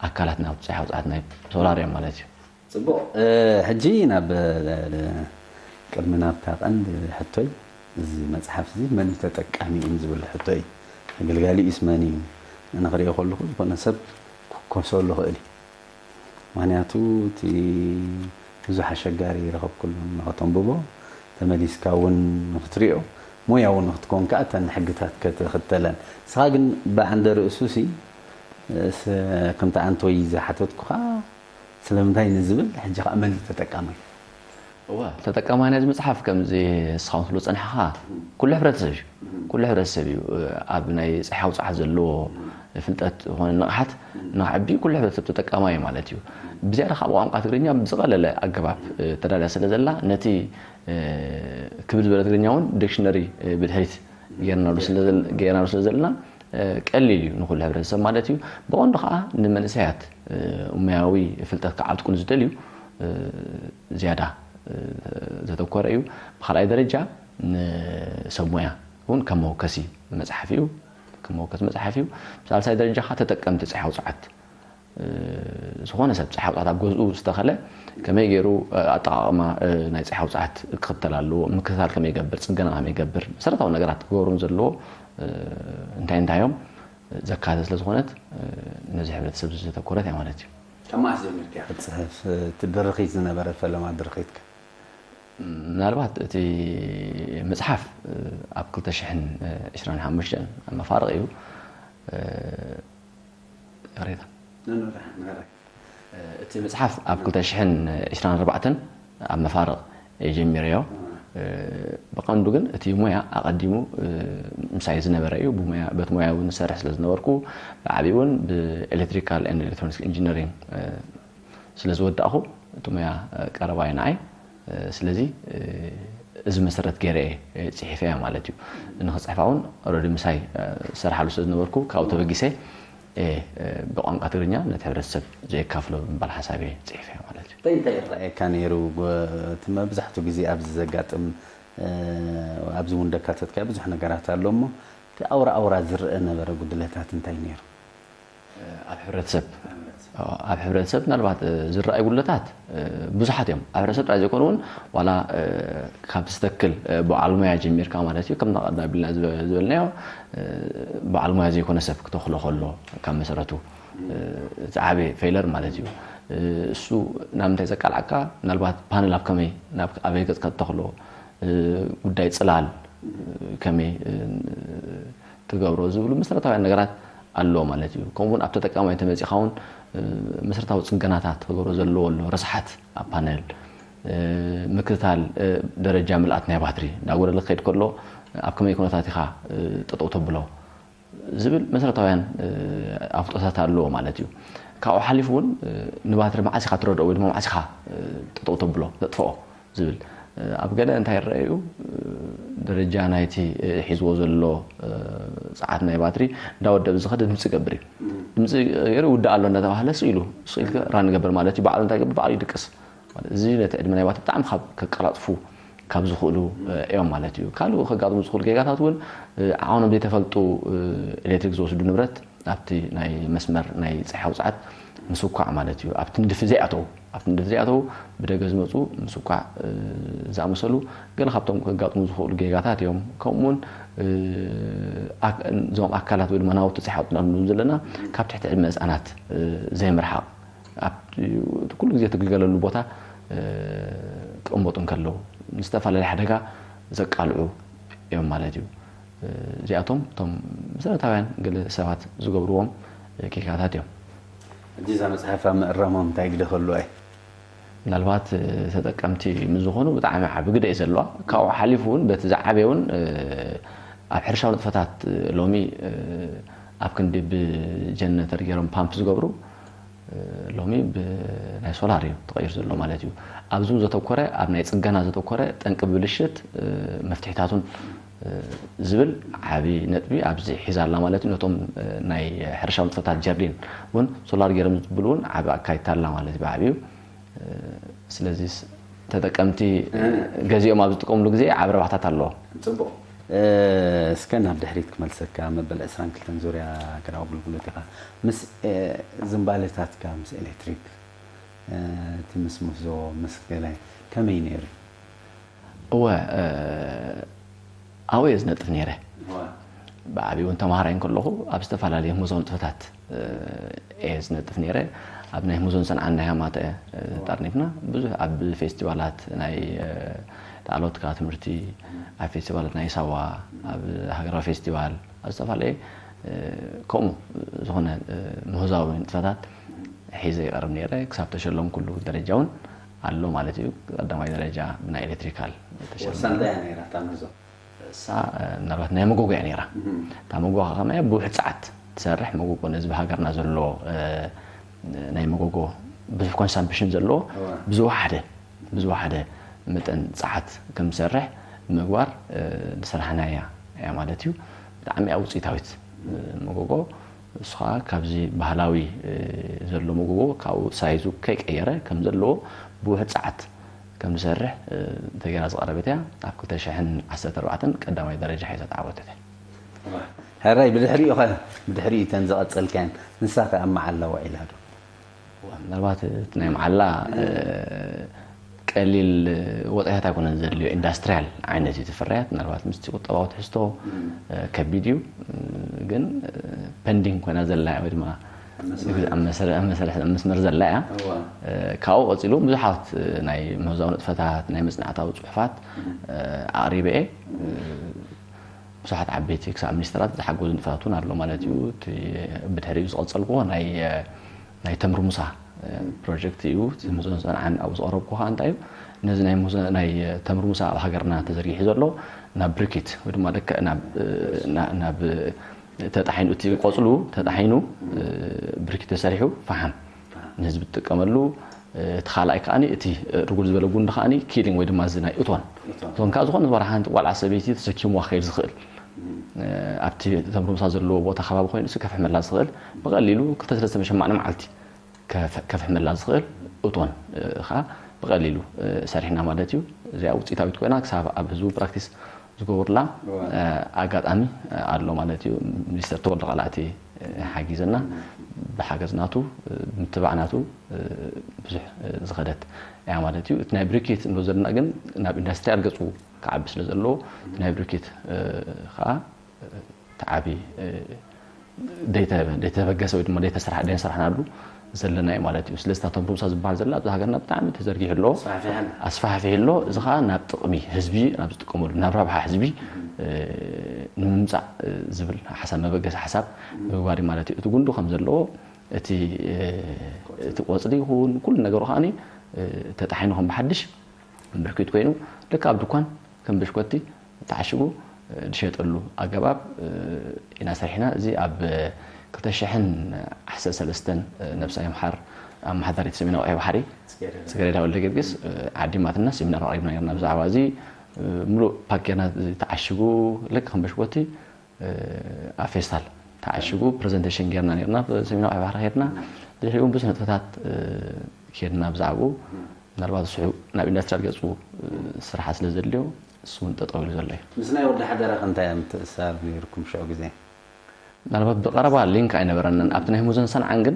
ኣካላት ናብቲ ፀሓይ ውፅዓት ናይ ሶላር እዮም ማለት እዩ። ፅቡቕ። ሕጂ ናብ ቅድሚ ናብታ ቀንዲ ሕቶይ፣ እዚ መፅሓፍ እዚ መን እዩ ተጠቃሚ እዩ ዝብል ሕቶ እዩ። ተገልጋሊ እዩስ መን እዩ? ንክሪኦ ከለኹ ዝኾነ ሰብ ክኮሰሉ ይኽእል እዩ። ምክንያቱ እቲ ብዙሕ ኣሸጋሪ ይረኸብኩሉ ንክተንብቦ፣ ተመሊስካ እውን ንክትሪኦ፣ ሞያዊ ንክትኮን ከዓ እተን ሕግታት ክትኽተለን። ንስኻ ግን ብዓንደ ርእሱ ሲ ከምቲ ኣንቶይ ዝሓተትኩኻ ስለምንታይ ንዝብል ሕጂ ከዓ መን እዩ ተጠቃማይ? እወ፣ ተጠቃማይ ናይዚ መፅሓፍ ከምዚ እስኻ ትብሎ ፀናሕኻ ኩሉ ሕብረተሰብ እዩ። ኩሉ ሕብረተሰብ እዩ ኣብ ናይ ፀሓይ ውፅዓት ዘለዎ ፍልጠት ዝኾነ ንቕሓት ንክዕቢ ኩሉ ሕብረተሰብ ተጠቃማይ እዩ ማለት እዩ። ብዝያዳ ካብ ቋንቋ ትግርኛ ብዝቐለለ ኣገባብ ተዳልያ ስለ ዘላ ነቲ ክብል ዝበለ ትግርኛ እውን ዲክሽነሪ ብድሕሪት ገይርናሉ ስለ ዘለና ቀሊል እዩ ንኩሉ ሕብረተሰብ ማለት እዩ። ብቐንዱ ከዓ ንመንእሰያት ሙያዊ ፍልጠት ክዓጥቁ ንዝደልዩ ዝያዳ ዘተኮረ እዩ። ብካልኣይ ደረጃ ንሰብ ሙያ እውን ከም መወከሲ መፅሓፍ እዩ። ከም መወከሲ መፅሓፍ እዩ። ብሳልሳይ ደረጃ ከዓ ተጠቀምቲ ፀሓይ ውፅዓት ዝኾነ ሰብ ፀሓይ ውፅዓት ኣብ ገዝኡ ዝተኸለ ከመይ ገይሩ ኣጠቓቕማ ናይ ፀሓይ ውፅዓት ክኽተል ኣለዎ፣ ምክትታል ከመይ ይገብር፣ ፅገና ከመይ ይገብር፣ መሰረታዊ ነገራት ክገብሮም ዘለዎ እንታይ እንታይ እዮም ዘካተተ ስለ ዝኾነት ነዚ ሕብረተሰብ ዘተኮረት እያ ማለት እዩ። ካብ መዓስ ጀሚርካ ክትፅሕፍ ትድርኺት ዝነበረ ፈለማ ድርኺትካ? ምናልባት እቲ መፅሓፍ ኣብ ክልተ ሽሕን ዕስራን ሓሙሽተን ኣብ መፋርቕ እዩ። ይቕሬታ። እቲ መፅሓፍ ኣብ ክልተ ሽሕን ዕስራን ኣርባዕተን ኣብ መፋርቕ እየ ጀሚረዮ። ብቐንዱ ግን እቲ ሞያ ኣቐዲሙ ምሳይ ዝነበረ እዩ። ብሞያ በቲ ሞያ እውን ዝሰርሕ ስለ ዝነበርኩ ብዓብዪ እውን ብኤሌክትሪካል ኤንድ ኤሌክትሮኒክስ ኢንጂነሪንግ ስለ ዝወዳእኹ እቲ ሞያ ቀረባ እዩ ንዓይ። ስለዚ እዚ መሰረት ገይረ እየ ፅሒፈያ ማለት እዩ። ንክፅሕፋ እውን ረዲ ምሳይ ዝሰርሓሉ ስለ ዝነበርኩ ካብኡ ተበጊሰ እየ ብቋንቋ ትግርኛ ነቲ ሕብረተሰብ ዘየካፍሎ ብምባል ሓሳብ እየ ፅሒፈያ ማለት እዩ። እንታይ እንታይ ይረኣየካ ነይሩ? እቲ መብዛሕትኡ ግዜ ኣብዚ ዘጋጥም ኣብዚ እውን ደካተትካዮ ብዙሕ ነገራት ኣሎ እሞ እቲ ኣውራ ኣውራ ዝረአ ነበረ ጉድለታት እንታይ ነይሩ? ኣብ ሕብረተሰብ ኣብ ሕብረተሰብ ምናልባት ዝረኣዩ ጉድለታት ብዙሓት እዮም። ኣብ ሕብረተሰብ ጥራይ ዘይኮኑ እውን ዋላ ካብ ዝተክል በዓል ሞያ ጀሚርካ ማለት እዩ። ከም ቀዳም ቢልና ዝበልናዮ በዓል ሞያ ዘይኮነ ሰብ ክተኽሎ ከሎ ካብ መሰረቱ እቲ ዓበየ ፌለር ማለት እዩ። እሱ ናብ ምንታይ ዘቃልዓካ ምናልባት ፓነል ኣብ ከመይ ናብ ኣበይ ገጽ ከተኽሎ ጉዳይ ፅላል ከመይ ትገብሮ ዝብሉ መሰረታውያን ነገራት ኣሎ ማለት እዩ። ከምኡ እውን ኣብ ተጠቃማይ ተመፂኻ እውን መሰረታዊ ፅገናታት ክገብሮ ዘለዎ ኣሎ። ረስሓት ኣብ ፓነል ምክትታል ደረጃ ምልኣት ናይ ባትሪ እንዳጎደለ ክኸይድ ከሎ ኣብ ከመይ ኩነታት ኢኻ ጠጠው ተብሎ ዝብል መሰረታውያን ኣፍልጦታት ኣለዎ ማለት እዩ። ካብኡ ሓሊፉ እውን ንባትሪ መዓስ ኢኻ ትረድኦ ወይ ድማ መዓስ ኢኻ ጠጠው ተብሎ ተጥፍኦ ዝብል ኣብ ገለ እንታይ ይረአ እዩ ደረጃ ናይቲ ሒዝዎ ዘሎ ፀዓት ናይ ባትሪ እንዳወደብ ዝኸደ ድምፂ ይገብር እዩ። ድምፂ ገይሩ ይውዳእ ኣሎ እንዳተባህለ ስኢሉ ስኢል ራን ይገብር ማለት እዩ። ባዕሉ እንታይ ይገብር ባዕሉ ይድቅስ። እዚ ነቲ ዕድመ ናይ ባትሪ ብጣዕሚ ካብ ከቀላጥፉ ካብ ዝኽእሉ እዮም ማለት እዩ። ካልእ ከጋጥሙ ዝኽእሉ ጌጋታት እውን ዓቐኖም ዘይተፈልጡ ኤሌክትሪክ ዝወስዱ ንብረት ኣብቲ ናይ መስመር ናይ ፀሓይ ውፅዓት ምስኳዕ ማለት እዩ። ኣብቲ ንድፊ ዘይኣተው ኣብቲ ንድፊ ዘይኣተው ብደገ ዝመፁ ምስኳዕ ዝኣመሰሉ ገለ ካብቶም ከጋጥሙ ዝኽእሉ ጌጋታት እዮም። ከምኡውን እዞም ኣካላት ወይ ድማ ናውቲ ፀሓይ ውፅዓት ንብሎም ዘለና ካብ ትሕቲ ዕድመ ህፃናት ዘይምርሓቕ ኩሉ ግዜ ትግልገለሉ ቦታ ክቕመጡ እንከለዉ ንዝተፈላለየ ሓደጋ ዘቃልዑ እዮም ማለት እዩ። እዚኣቶም እቶም መሰረታውያን ገለ ሰባት ዝገብርዎም ጌጋታት እዮም። ሕጂ እዛ መፅሓፍ ኣብ ምእራሞም እንታይ ግደ ከልዋ እዩ? ምናልባት ተጠቀምቲ ምስ ዝኾኑ ብጣዕሚ ዓቢ ግደ እዩ ዘለዋ። ካብኡ ሓሊፉ እውን በቲ ዝዓበየ እውን ኣብ ሕርሻዊ ንጥፈታት ሎሚ ኣብ ክንዲ ብጀነተር ገይሮም ፓምፕ ዝገብሩ ሎሚ ብናይ ሶላር እዩ ተቐይሩ ዘሎ ማለት እዩ። ኣብዚ እውን ዘተኮረ ኣብ ናይ ፅገና ዘተኮረ ጠንቂ ብልሽት መፍትሒታቱን ዝብል ዓብዪ ነጥቢ ኣብዚ ሒዛ ኣላ ማለት እዩ። ነቶም ናይ ሕርሻዊ ንጥፈታት ጀርዲን እውን ሶላር ገይሮም ዝብሉ እውን ዓቢ ኣካይታ ኣላ ማለት እዩ ብዓብዩ። ስለዚ ተጠቀምቲ ገዚኦም ኣብ ዝጥቀምሉ ግዜ ዓቢ ረባሕታት ኣለዎ። ፅቡቕ። እስከ ናብ ድሕሪት ክመልሰካ መበል ዕስራን ክልተን ዙርያ ሃገራዊ ኣገልግሎት ኢኻ ምስ ዝንባሌታትካ ምስ ኤሌክትሪክ እቲ ምስ ምህዞ ምስ ገለ ከመይ ነይሩ? እወ ኣብኡ እየ ዝነጥፍ ነይረ። ብዓብኡ እውን ተምሃራይ እንከለኹ ኣብ ዝተፈላለዩ ምህዞ ንጥፈታት እየ ዝነጥፍ ነይረ። ኣብ ናይ ምህዞን ሰንዓን ናይ ሃማተ ጠርኒፍና ብዙሕ ኣብ ፌስቲቫላት ናይ ላዕለዎት ትካላት ትምህርቲ ኣብ ፌስቲቫላት ናይ ሳዋ ኣብ ሃገራዊ ፌስቲቫል ኣብ ዝተፈላለየ ከምኡ ዝኾነ ምህዞዊ ንጥፈታት ሒዘ ይቐርብ ነይረ። ክሳብ ተሸለምኩሉ ደረጃ እውን ኣሎ ማለት እዩ። ቀዳማይ ደረጃ ብናይ ኤሌክትሪካል ተሸሊመ። ወሳንታ እያ ነይራ እታ ምህዞ። እሳ ምናልባት ናይ መጎጎ እያ ነይራ። እታ መጎጎ ከ ከመይ እያ? ብውሕድ ሰዓት ትሰርሕ መጎጎ ነዚ ብሃገርና ዘሎ ናይ መጎጎ ብዙሕ ኮንሳምፕሽን ዘለዎ ብዝወሓደ ብዝወሓደ መጠን ጸዓት ከም ዝሰርሕ ብምግባር ዝሰራሕናያ እያ ማለት እዩ። ብጣዕሚ እያ ውፅኢታዊት መጎጎ። እሱ ከዓ ካብዚ ባህላዊ ዘሎ መጎጎ ካብኡ ሳይዙ ከይቀየረ ከም ዘለዎ ብውሕድ ጸዓት ከም ዝሰርሕ ተገይራ ዝቐረበት እያ። ኣብ ክልተ ሽሕን ዓሰርተ ኣርባዕተን ቀዳማይ ደረጃ ሒዛ ተዓወተት እያ። ሕራይ ብድሕሪኡ ኸ ብድሕሪኡ እተን ዝቐፀልካየን ንሳ ከ ኣብ መዓላ ውዒላ ዶ? ምናልባት እቲ ናይ መዓላ ቀሊል ወፃኢታት ኣይኮነን ዘድልዮ፣ ኢንዳስትሪያል ዓይነት እዩ እቲ ፍርያት። ምናልባት ምስቲ ቁጠባዊ ትሕዝቶ ከቢድ እዩ፣ ግን ፐንዲንግ ኮይና ዘላ ወይ ድማ ኣብ መስመር ዘላ እያ። ካብኡ ቀፂሉ ብዙሓት ናይ ምህዛዊ ንጥፈታት፣ ናይ መፅናዕታዊ ፅሑፋት ኣቕሪበ እየ። ብዙሓት ዓበይቲ ክሳብ ሚኒስተራት ዝሓገዙ ንጥፈታት እውን ኣሎ ማለት እዩ። እቲ ብድሕሪኡ ዝቐፀልኩዎ ናይ ናይ ተምሪ ሙሳ ፕሮጀክት እዩ። እቲ ምህዞን ሰንዓን ኣብኡ ዝቐረብኩ ከዓ እንታይ እዩ፣ ነዚ ናይ ምህዞ ናይ ተምሪ ሙሳ ኣብ ሃገርና ተዘርጊሑ ዘሎ ናብ ብሪኪት ወይ ድማ ልክዕ ናብ ናብ ተጣሒኑ፣ እቲ ቆፅሉ ተጣሒኑ ብሪኪት ተሰሪሑ ፈሓም ንህዝቢ ትጥቀመሉ። እቲ ካልኣይ ከዓኒ እቲ ርጉድ ዝበለ ጉንዲ ከዓኒ ኪሊንግ ወይ ድማ እዚ ናይ እቶን እቶን ከዓ ዝኾነ ዝበራ ሓንቲ ቋልዓ ሰበይቲ ተሰኪምዋ ክኸይድ ዝኽእል ኣብቲ ተምሪ ሙሳ ዘለዎ ቦታ ከባቢ ኮይኑ እሱ ከፍሕመላ ዝኽእል ብቐሊሉ ክልተ ሰለስተ መሸማዕኒ መዓልቲ ከፍሕመላ ዝኽእል እቶን ከዓ ብቐሊሉ ሰሪሕና ማለት እዩ። እዚኣ ውፅኢታዊት ኮይና ክሳብ ኣብ ህዝቡ ፕራክቲስ ዝገብሩላ ኣጋጣሚ ኣሎ ማለት እዩ። ሚኒስተር ተወልደ ቃላቲ ሓጊዘና ብሓገዝ ናቱ ብምትባዕ ናቱ ብዙሕ ዝኸደት እያ ማለት እዩ። እቲ ናይ ብሪኬት እንብሎ ዘለና ግን ናብ ኢንዳስትሪያል ገፁ ክዓቢ ስለ ዘለዎ እቲ ናይ ብሪኬት ከዓ ተዓቢ ደይተበገሰ ወይ ድማ ደይተሰራሕ ደይንሰራሕናሉ ዘለና እዩ ማለት እዩ። ስለዚ እታ ተምሪ ሙሳ ዝበሃል ዘላ ኣብዚ ሃገርና ብጣዕሚ ተዘርጊሑ ኣሎ፣ ኣስፋሕፊሑ ኣሎ። እዚ ከዓ ናብ ጥቕሚ ህዝቢ ናብ ዝጥቀመሉ ናብ ረብሓ ህዝቢ ንምምፃእ ዝብል ሓሳብ መበገሲ ሓሳብ ምግባር እዩ ማለት እዩ። እቲ ጉንዱ ከም ዘለዎ እቲ እቲ ቆፅሊ ይኹን ኩሉ ነገሩ ከዓ ተጣሒኑ ከም ብሓድሽ ብርኪት ኮይኑ ልክ ኣብ ድኳን ከም ብሽኮቲ ተዓሽጉ ዝሸጠሉ ኣገባብ ኢና ሰሪሕና። እዚ ኣብ ክልተ ሽሕን ዓሰርተ ሰለስተን ነብሳ ይምሓር ኣመሓዳሪት ሰሜናዊ ቀይሕ ባሕሪ ጽጌረዳ ወልደ ጊዮርጊስ ዓዲማትና፣ ሴሚናር ኣቕሪብና ነርና ብዛዕባ እዚ። ምሉእ ፓክ ጌርና ተዓሽጉ ልክ ከም ብሽኮቲ ኣብ ፌስታል ተዓሽጉ ፕረዘንቴሽን ጌርና ነርና። ሰሜናዊ ቀይሕ ባሕሪ ኬድና ድሕሪኡ እውን ብዙሕ ንጥፈታት ኬድና ብዛዕባኡ። ምናልባት ንሱ ናብ ኢንዳስትሪያል ገፁ ስራሕ ስለ ዘድልዮ እሱ እውን ጠጠው ኢሉ ዘሎ እዩ። ምስ ናይ ወዲ ሓደራ ከ እንታይ ምትእስሳር ነይርኩም ሽዑ ግዜ? ምናልባት ብቐረባ ሊንክ ኣይነበረንን ኣብቲ ናይ ሙዘን ሰንዓን፣ ግን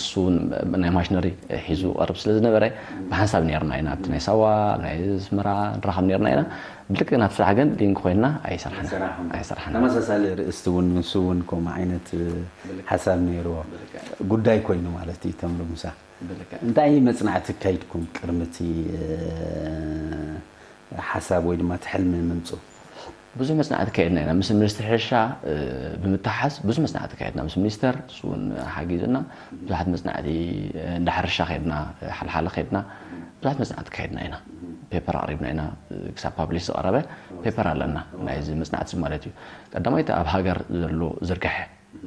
እሱ እውን ናይ ማሽነሪ ሒዙ ቀርብ ስለ ዝነበረ ብሓንሳብ ነርና ኢና። ኣብቲ ናይ ሳዋ ናይ ኣስመራ ንራኸብ ነርና ኢና። ብልክዕ ናብቲ ስራሕ ግን ሊንክ ኮይንና ኣይሰርሓና ኣይሰራሕኩም። ኣይሰርሓና። ተመሳሳሊ ርእስቲ እውን ንሱ እውን ከምኡ ዓይነት ሓሳብ ነይርዎ። ጉዳይ ኮይኑ ማለት እዩ ተምሪ ሙሳ። እንታይ መጽናዕቲ ኣካይድኩም ቅድሚ እቲ ሓሳብ ወይ ድማ እቲ ሕልሚ ምምጽኡ? ብዙሕ መጽናዕቲ ኣካየድና ኢና። ምስ ሚኒስትሪ ሕርሻ ብምትሓዝ ብዙሕ መጽናዕቲ ኣካየድና። ምስ ሚኒስተር እሱ እውን ሓጊዙና ብዙሓት መጽናዕቲ እንዳ ሕርሻ ከድና፣ ሓልሓለ ከድና ብዙሓት መጽናዕቲ ኣካየድና ኢና። ፔፐር ኣቕሪብና ኢና። ክሳብ ፓብሊሽ ዝቐረበ ፔፐር ኣለና ናይዚ መጽናዕቲ ማለት እዩ። ቀዳማይቲ ኣብ ሃገር ዘሎ ዝርግሐ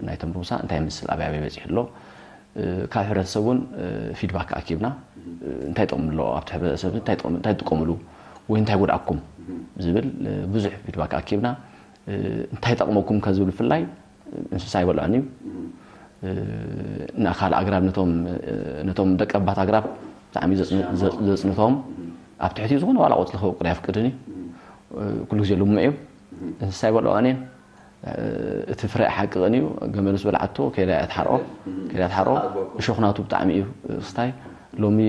ናይ ተምሪ ሙሳ እንታይ ይመስል፣ ኣበይ ኣበይ በፂሑ ኣሎ፣ ካብ ሕብረተሰብ እውን ፊድባክ ኣኪብና እንታይ ጥቕሚ ኣለዎ ኣብቲ ሕብረተሰብ እንታይ ጥቕሚ እንታይ ትጥቀምሉ ወይ እንታይ ጎድኣኩም ዝብል ብዙሕ ፊድባክ ኣኪብና። እንታይ ጠቕመኩም ከ ዝብል ብፍላይ እንስሳ ኣይበልዖን እዩ። ንኣኻል ኣግራብ ነቶም ነቶም ደቀባት ኣግራብ ብጣዕሚ ዘጽንቶም ኣብ ትሕቲ ዝኾነ ዋላ ቆፅሊ ክበቁል ኣየፍቅድን እዩ። ኩሉ ግዜ ልሙዕ እዩ። እንስሳ ኣይበልዖን እየን። እቲ ፍረ ሓቂ ቅን እዩ። ገመል ምስ በልዓቶ ከይዳ እያ ትሓርኦ። ከይዳ ትሓርኦ እሾኽናቱ ብጣዕሚ እዩ ክስታይ። ሎሚ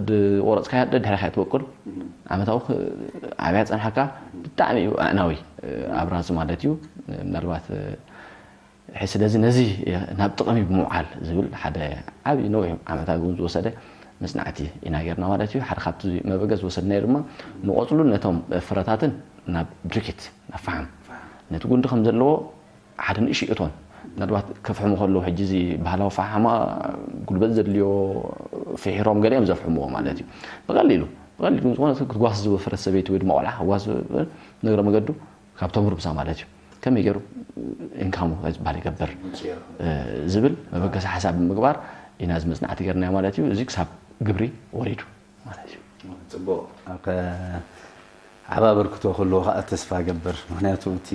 ድቆረፅካያ ደድሕሪኻ እያ ትበቁል። ዓመታዊ ዓብያ ፀንሓካ ብጣዕሚ እዩ ኣዕናዊ ኣብራዚ ማለት እዩ። ምናልባት ስለዚ ነዚ ናብ ጥቕሚ ብምውዓል ዝብል ሓደ ዓብዪ ነዊሕ ዓመታት እውን ዝወሰደ መፅናዕቲ ኢና ጌርና ማለት እዩ። ሓደ ካብቲ መበገስ ዝወሰድናዮ ድማ ንቆፅሉን ነቶም ፍረታትን ናብ ብሪኬት ናብ ፈሓም ነቲ ጉንዲ ከም ዘለዎ ሓደ ንእሽቶ እቶን ምናልባት ከፍሕሙ ከለዉ ሕጂ እዚ ባህላዊ ፈሓማ ጉልበት ዘድልዮ ፍሒሮም ገሊኦም ዘፍሕምዎ ማለት እዩ። ብቐሊሉ ብቐሊሉ ዝኾነ ክትጓስ ዝወፈረት ሰበይቲ ወይ ድማ ቆልዓ ክጓስ ዝብል ነግረ መገዱ ካብ ተምሪ ሙሳ ማለት እዩ። ከመይ ገይሩ ኢንካሙ ዝበሃል ይገብር ዝብል መበገሲ ሓሳብ ብምግባር ኢና እዚ መፅናዕቲ ገርናዮ ማለት እዩ። እዚ ክሳብ ግብሪ ወሪዱ ማለት እዩ። ፅቡቕ። ኣብ ዓብ ኣበርክቶ ክህልዎ ከዓ ተስፋ ገብር። ምክንያቱ እቲ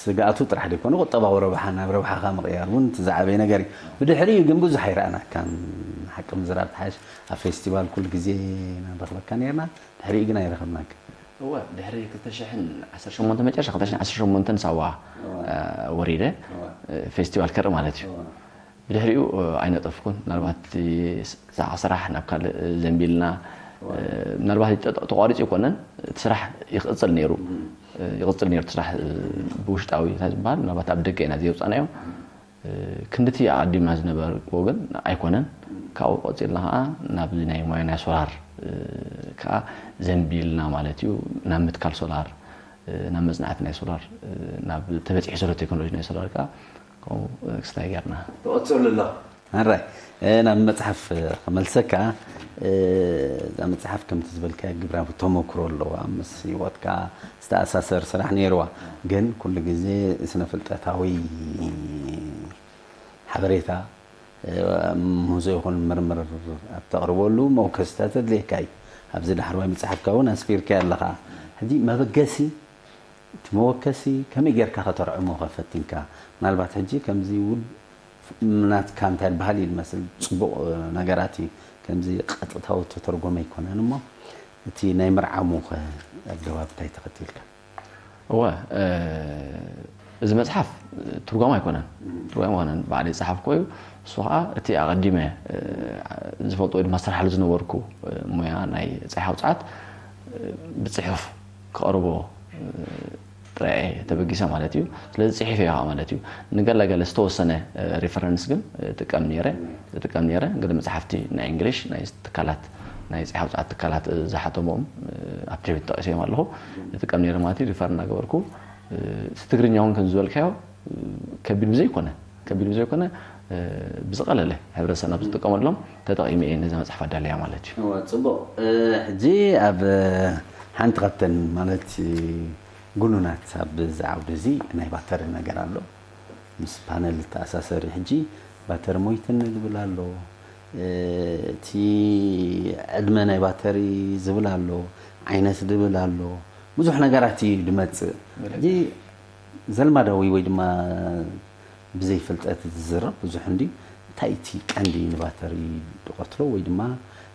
ስግኣቱ ጥራሕ ዘይኮነ ቁጠባዊ ረብሓ ናብ ረብሓኻ ምቕያር እውን እቲ ዝዓበየ ነገር እዩ። ብድሕሪኡ ግን ብዙሕ ኣይረኣናካን። ሓቂ ምዝራብ ተሓሽ ኣብ ፌስቲቫል ኩሉ ግዜ ኢና ንረኽበካ ነርና። ድሕሪኡ ግን ኣይረኸብናካ። እወ ድሕሪ ክልተ ሽሕን ዓሰርተ ሸሞንተ መጨረሻ ክልተ ሽሕን ዓሰርተ ሸሞንተ ሳዋ ወሪደ ፌስቲቫል ከርኢ ማለት እዩ። ብድሕሪኡ ኣይነጠፍኩን። ምናልባት እቲ ስራሕ ናብ ካልእ ዘንቢልና፣ ምናልባት ተቋሪፁ ይኮነን፣ እቲ ስራሕ ይቕፅል ነይሩ። ይቕፅል ነይሩ እቲ ስራሕ፣ ብውሽጣዊ እንታይ ዝበሃል፣ ምናልባት ኣብ ደገ ኢና ዘየውፃእናዮ። ክንድቲ ኣቐዲምና ዝነበርዎ ግን ኣይኮነን። ካብኡ ቀፂልና ከዓ ናብዚ ናይ ሞያ ናይ ሶላር ከዓ ዘንቢልና ማለት እዩ። ናብ ምትካል ሶላር፣ ናብ መፅናዕቲ ናይ ሶላር፣ ናብ ተበፂሑ ዘሎ ቴክኖሎጂ ናይ ሶላር ከዓ ከምኡ ክስታይ ጌርና። ትቐፅሉ ኣሎ። ኣራይ፣ ናብ መፅሓፍ ክመልሰካ። እዛ መፅሓፍ ከምቲ ዝበልካ ግብራዊ ተመክሮ ኣለዋ፣ ምስ ህይወትካ ዝተኣሳሰር ስራሕ ነይርዋ። ግን ኩሉ ግዜ ስነ ፍልጠታዊ ሓበሬታ፣ ምህዞ ይኹን ምርምር ኣብ ተቕርበሉ መውከስታት ኣድልየካ እዩ። ኣብዚ ዳሕረዋይ መፅሓፍካ እውን ኣስፊርካ ኣለኻ። ሕጂ መበገሲ እቲ መወከሲ ከመይ ጌርካ ከተርዕሞ ከፈቲንካ? ምናልባት ሕጂ ከምዚ ውድ ናትካ እንታይ በሃል እዩ ዝመስል፣ ፅቡቕ ነገራት እዩ። ከምዚ ቀጥታዊ ተተርጎመ ኣይኮነን እሞ፣ እቲ ናይ ምርዓሙ ከ ኣገባብ እንታይ ተኸቲልካ? እወ፣ እዚ መፅሓፍ ትርጓም ኣይኮነን። ትርጓም ኣይኮነን። ባዕለይ ዝፀሓፍኮ እዩ። እሱ ከዓ እቲ ኣቐዲመ ዝፈልጦ ወይ ድማ ዝሰርሓሉ ዝነበርኩ ሞያ ናይ ፀሓይ ውፅዓት ብፅሑፍ ክቐርቦ ጥራይ እየ ተበጊሰ ማለት እዩ። ስለዚ ፅሒፈ እየ ከዓ ማለት እዩ። ንገለገለ ዝተወሰነ ሪፈረንስ ግን እጥቀም ነይረ፣ እጥቀም ነይረ። ገለ መፅሓፍቲ ናይ እንግሊሽ፣ ናይ ትካላት፣ ናይ ፀሓይ ውፅዓት ትካላት ዝሓተሞም ኣብ ትሕቢት ተጠቒሰዮም ኣለኹ። እጥቀም ነይረ ማለት እዩ። ሪፈር እናገበርኩ፣ እቲ ትግርኛ እውን ከም ዝበልካዮ ከቢድ ብዘይኮነ፣ ከቢድ ብዘይኮነ ብዝቐለለ ሕብረተሰብና ብዝጥቀመሎም ተጠቒመ እየ ነዛ መፅሓፍ ኣዳለያ ማለት እዩ። እወ፣ ፅቡቕ። ሕጂ ኣብ ሓንቲ ካብተን ማለት ግኑናት ኣብዚ ዓውዲ እዚ ናይ ባተሪ ነገር ኣሎ። ምስ ፓነል ዝተኣሳሰር እዩ። ሕጂ ባተሪ ሞይትኒ ዝብል ኣሎ፣ እቲ ዕድመ ናይ ባተሪ ዝብል ኣሎ፣ ዓይነት ዝብል ኣሎ፣ ብዙሕ ነገራት እዩ ዝመፅእ። ሕጂ ዘልማዳዊ ወይ ድማ ብዘይ ፍልጠት ዝዝረብ ብዙሕ እንዲ፣ እንታይ እቲ ቀንዲ ንባተሪ ዝቐትሎ ወይ ድማ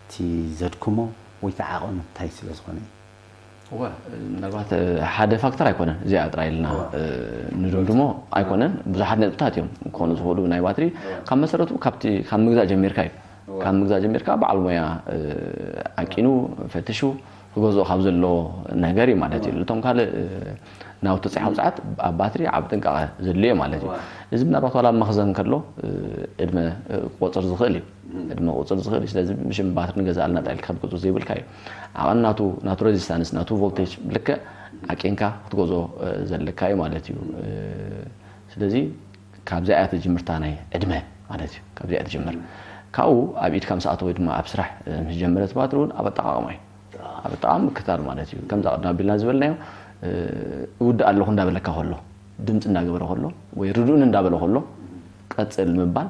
እቲ ዘድክሞ ወይ እቲ ዓቐኑ እንታይ ስለ ዝኾነ እዩ? እወ፣ ምናልባት ሓደ ፋክተር ኣይኮነን፣ እዚኣ ጥራይ ኢልና ንድምድሞ ኣይኮነን። ብዙሓት ነጥብታት እዮም ክኾኑ ዝኽእሉ። ናይ ባትሪ ካብ መሰረቱ ካብቲ ካብ ምግዛእ ጀሚርካ እዩ። ካብ ምግዛእ ጀሚርካ በዓል ሞያ ዓቂኑ ፈትሹ ክገዝኦ ካብ ዘለዎ ነገር እዩ ማለት እዩ። እቶም ካልእ ናውቲ ፀሓይ ውፅዓት ኣብ ባትሪ ዓብ ጥንቃቐ ዘድልዮ ማለት እዩ። እዚ ምናልባት ዋላ ኣብ መኽዘን ከሎ ዕድመ ክቆፅር ዝኽእል እዩ። ዕድመ ክቁፅር ዝኽእል እዩ። ስለዚ ብሽም ባትሪ ንገዝኣልና ጣ ኢልካ ክትገዝኦ ዘይብልካ እዩ። ዓቐን ናቱ፣ ናቱ ሬዚስታንስ፣ ናቱ ቮልቴጅ ብልክዕ ዓቂንካ ክትገዝኦ ዘለካ እዩ ማለት እዩ። ስለዚ ካብዚኣ እያ ትጅምርታ ናይ ዕድመ ማለት እዩ። ካብዚኣ ትጅምር። ካብኡ ኣብ ኢድካ ምስ ኣተወ ወይ ድማ ኣብ ስራሕ ምስ ጀመረ እቲ ባትሪ እውን ኣብ ኣጠቓቕማ እዩ። ኣብ ኣጠቓቕማ ምክታል ማለት እዩ። ከምዛ ቅድም ኣቢልና ዝበልናዮ፣ እውድእ ኣለኹ እንዳበለካ ከሎ፣ ድምፂ እንዳገበረ ከሎ ወይ ርድኡኒ እንዳበለ ከሎ ቀፅል ምባል።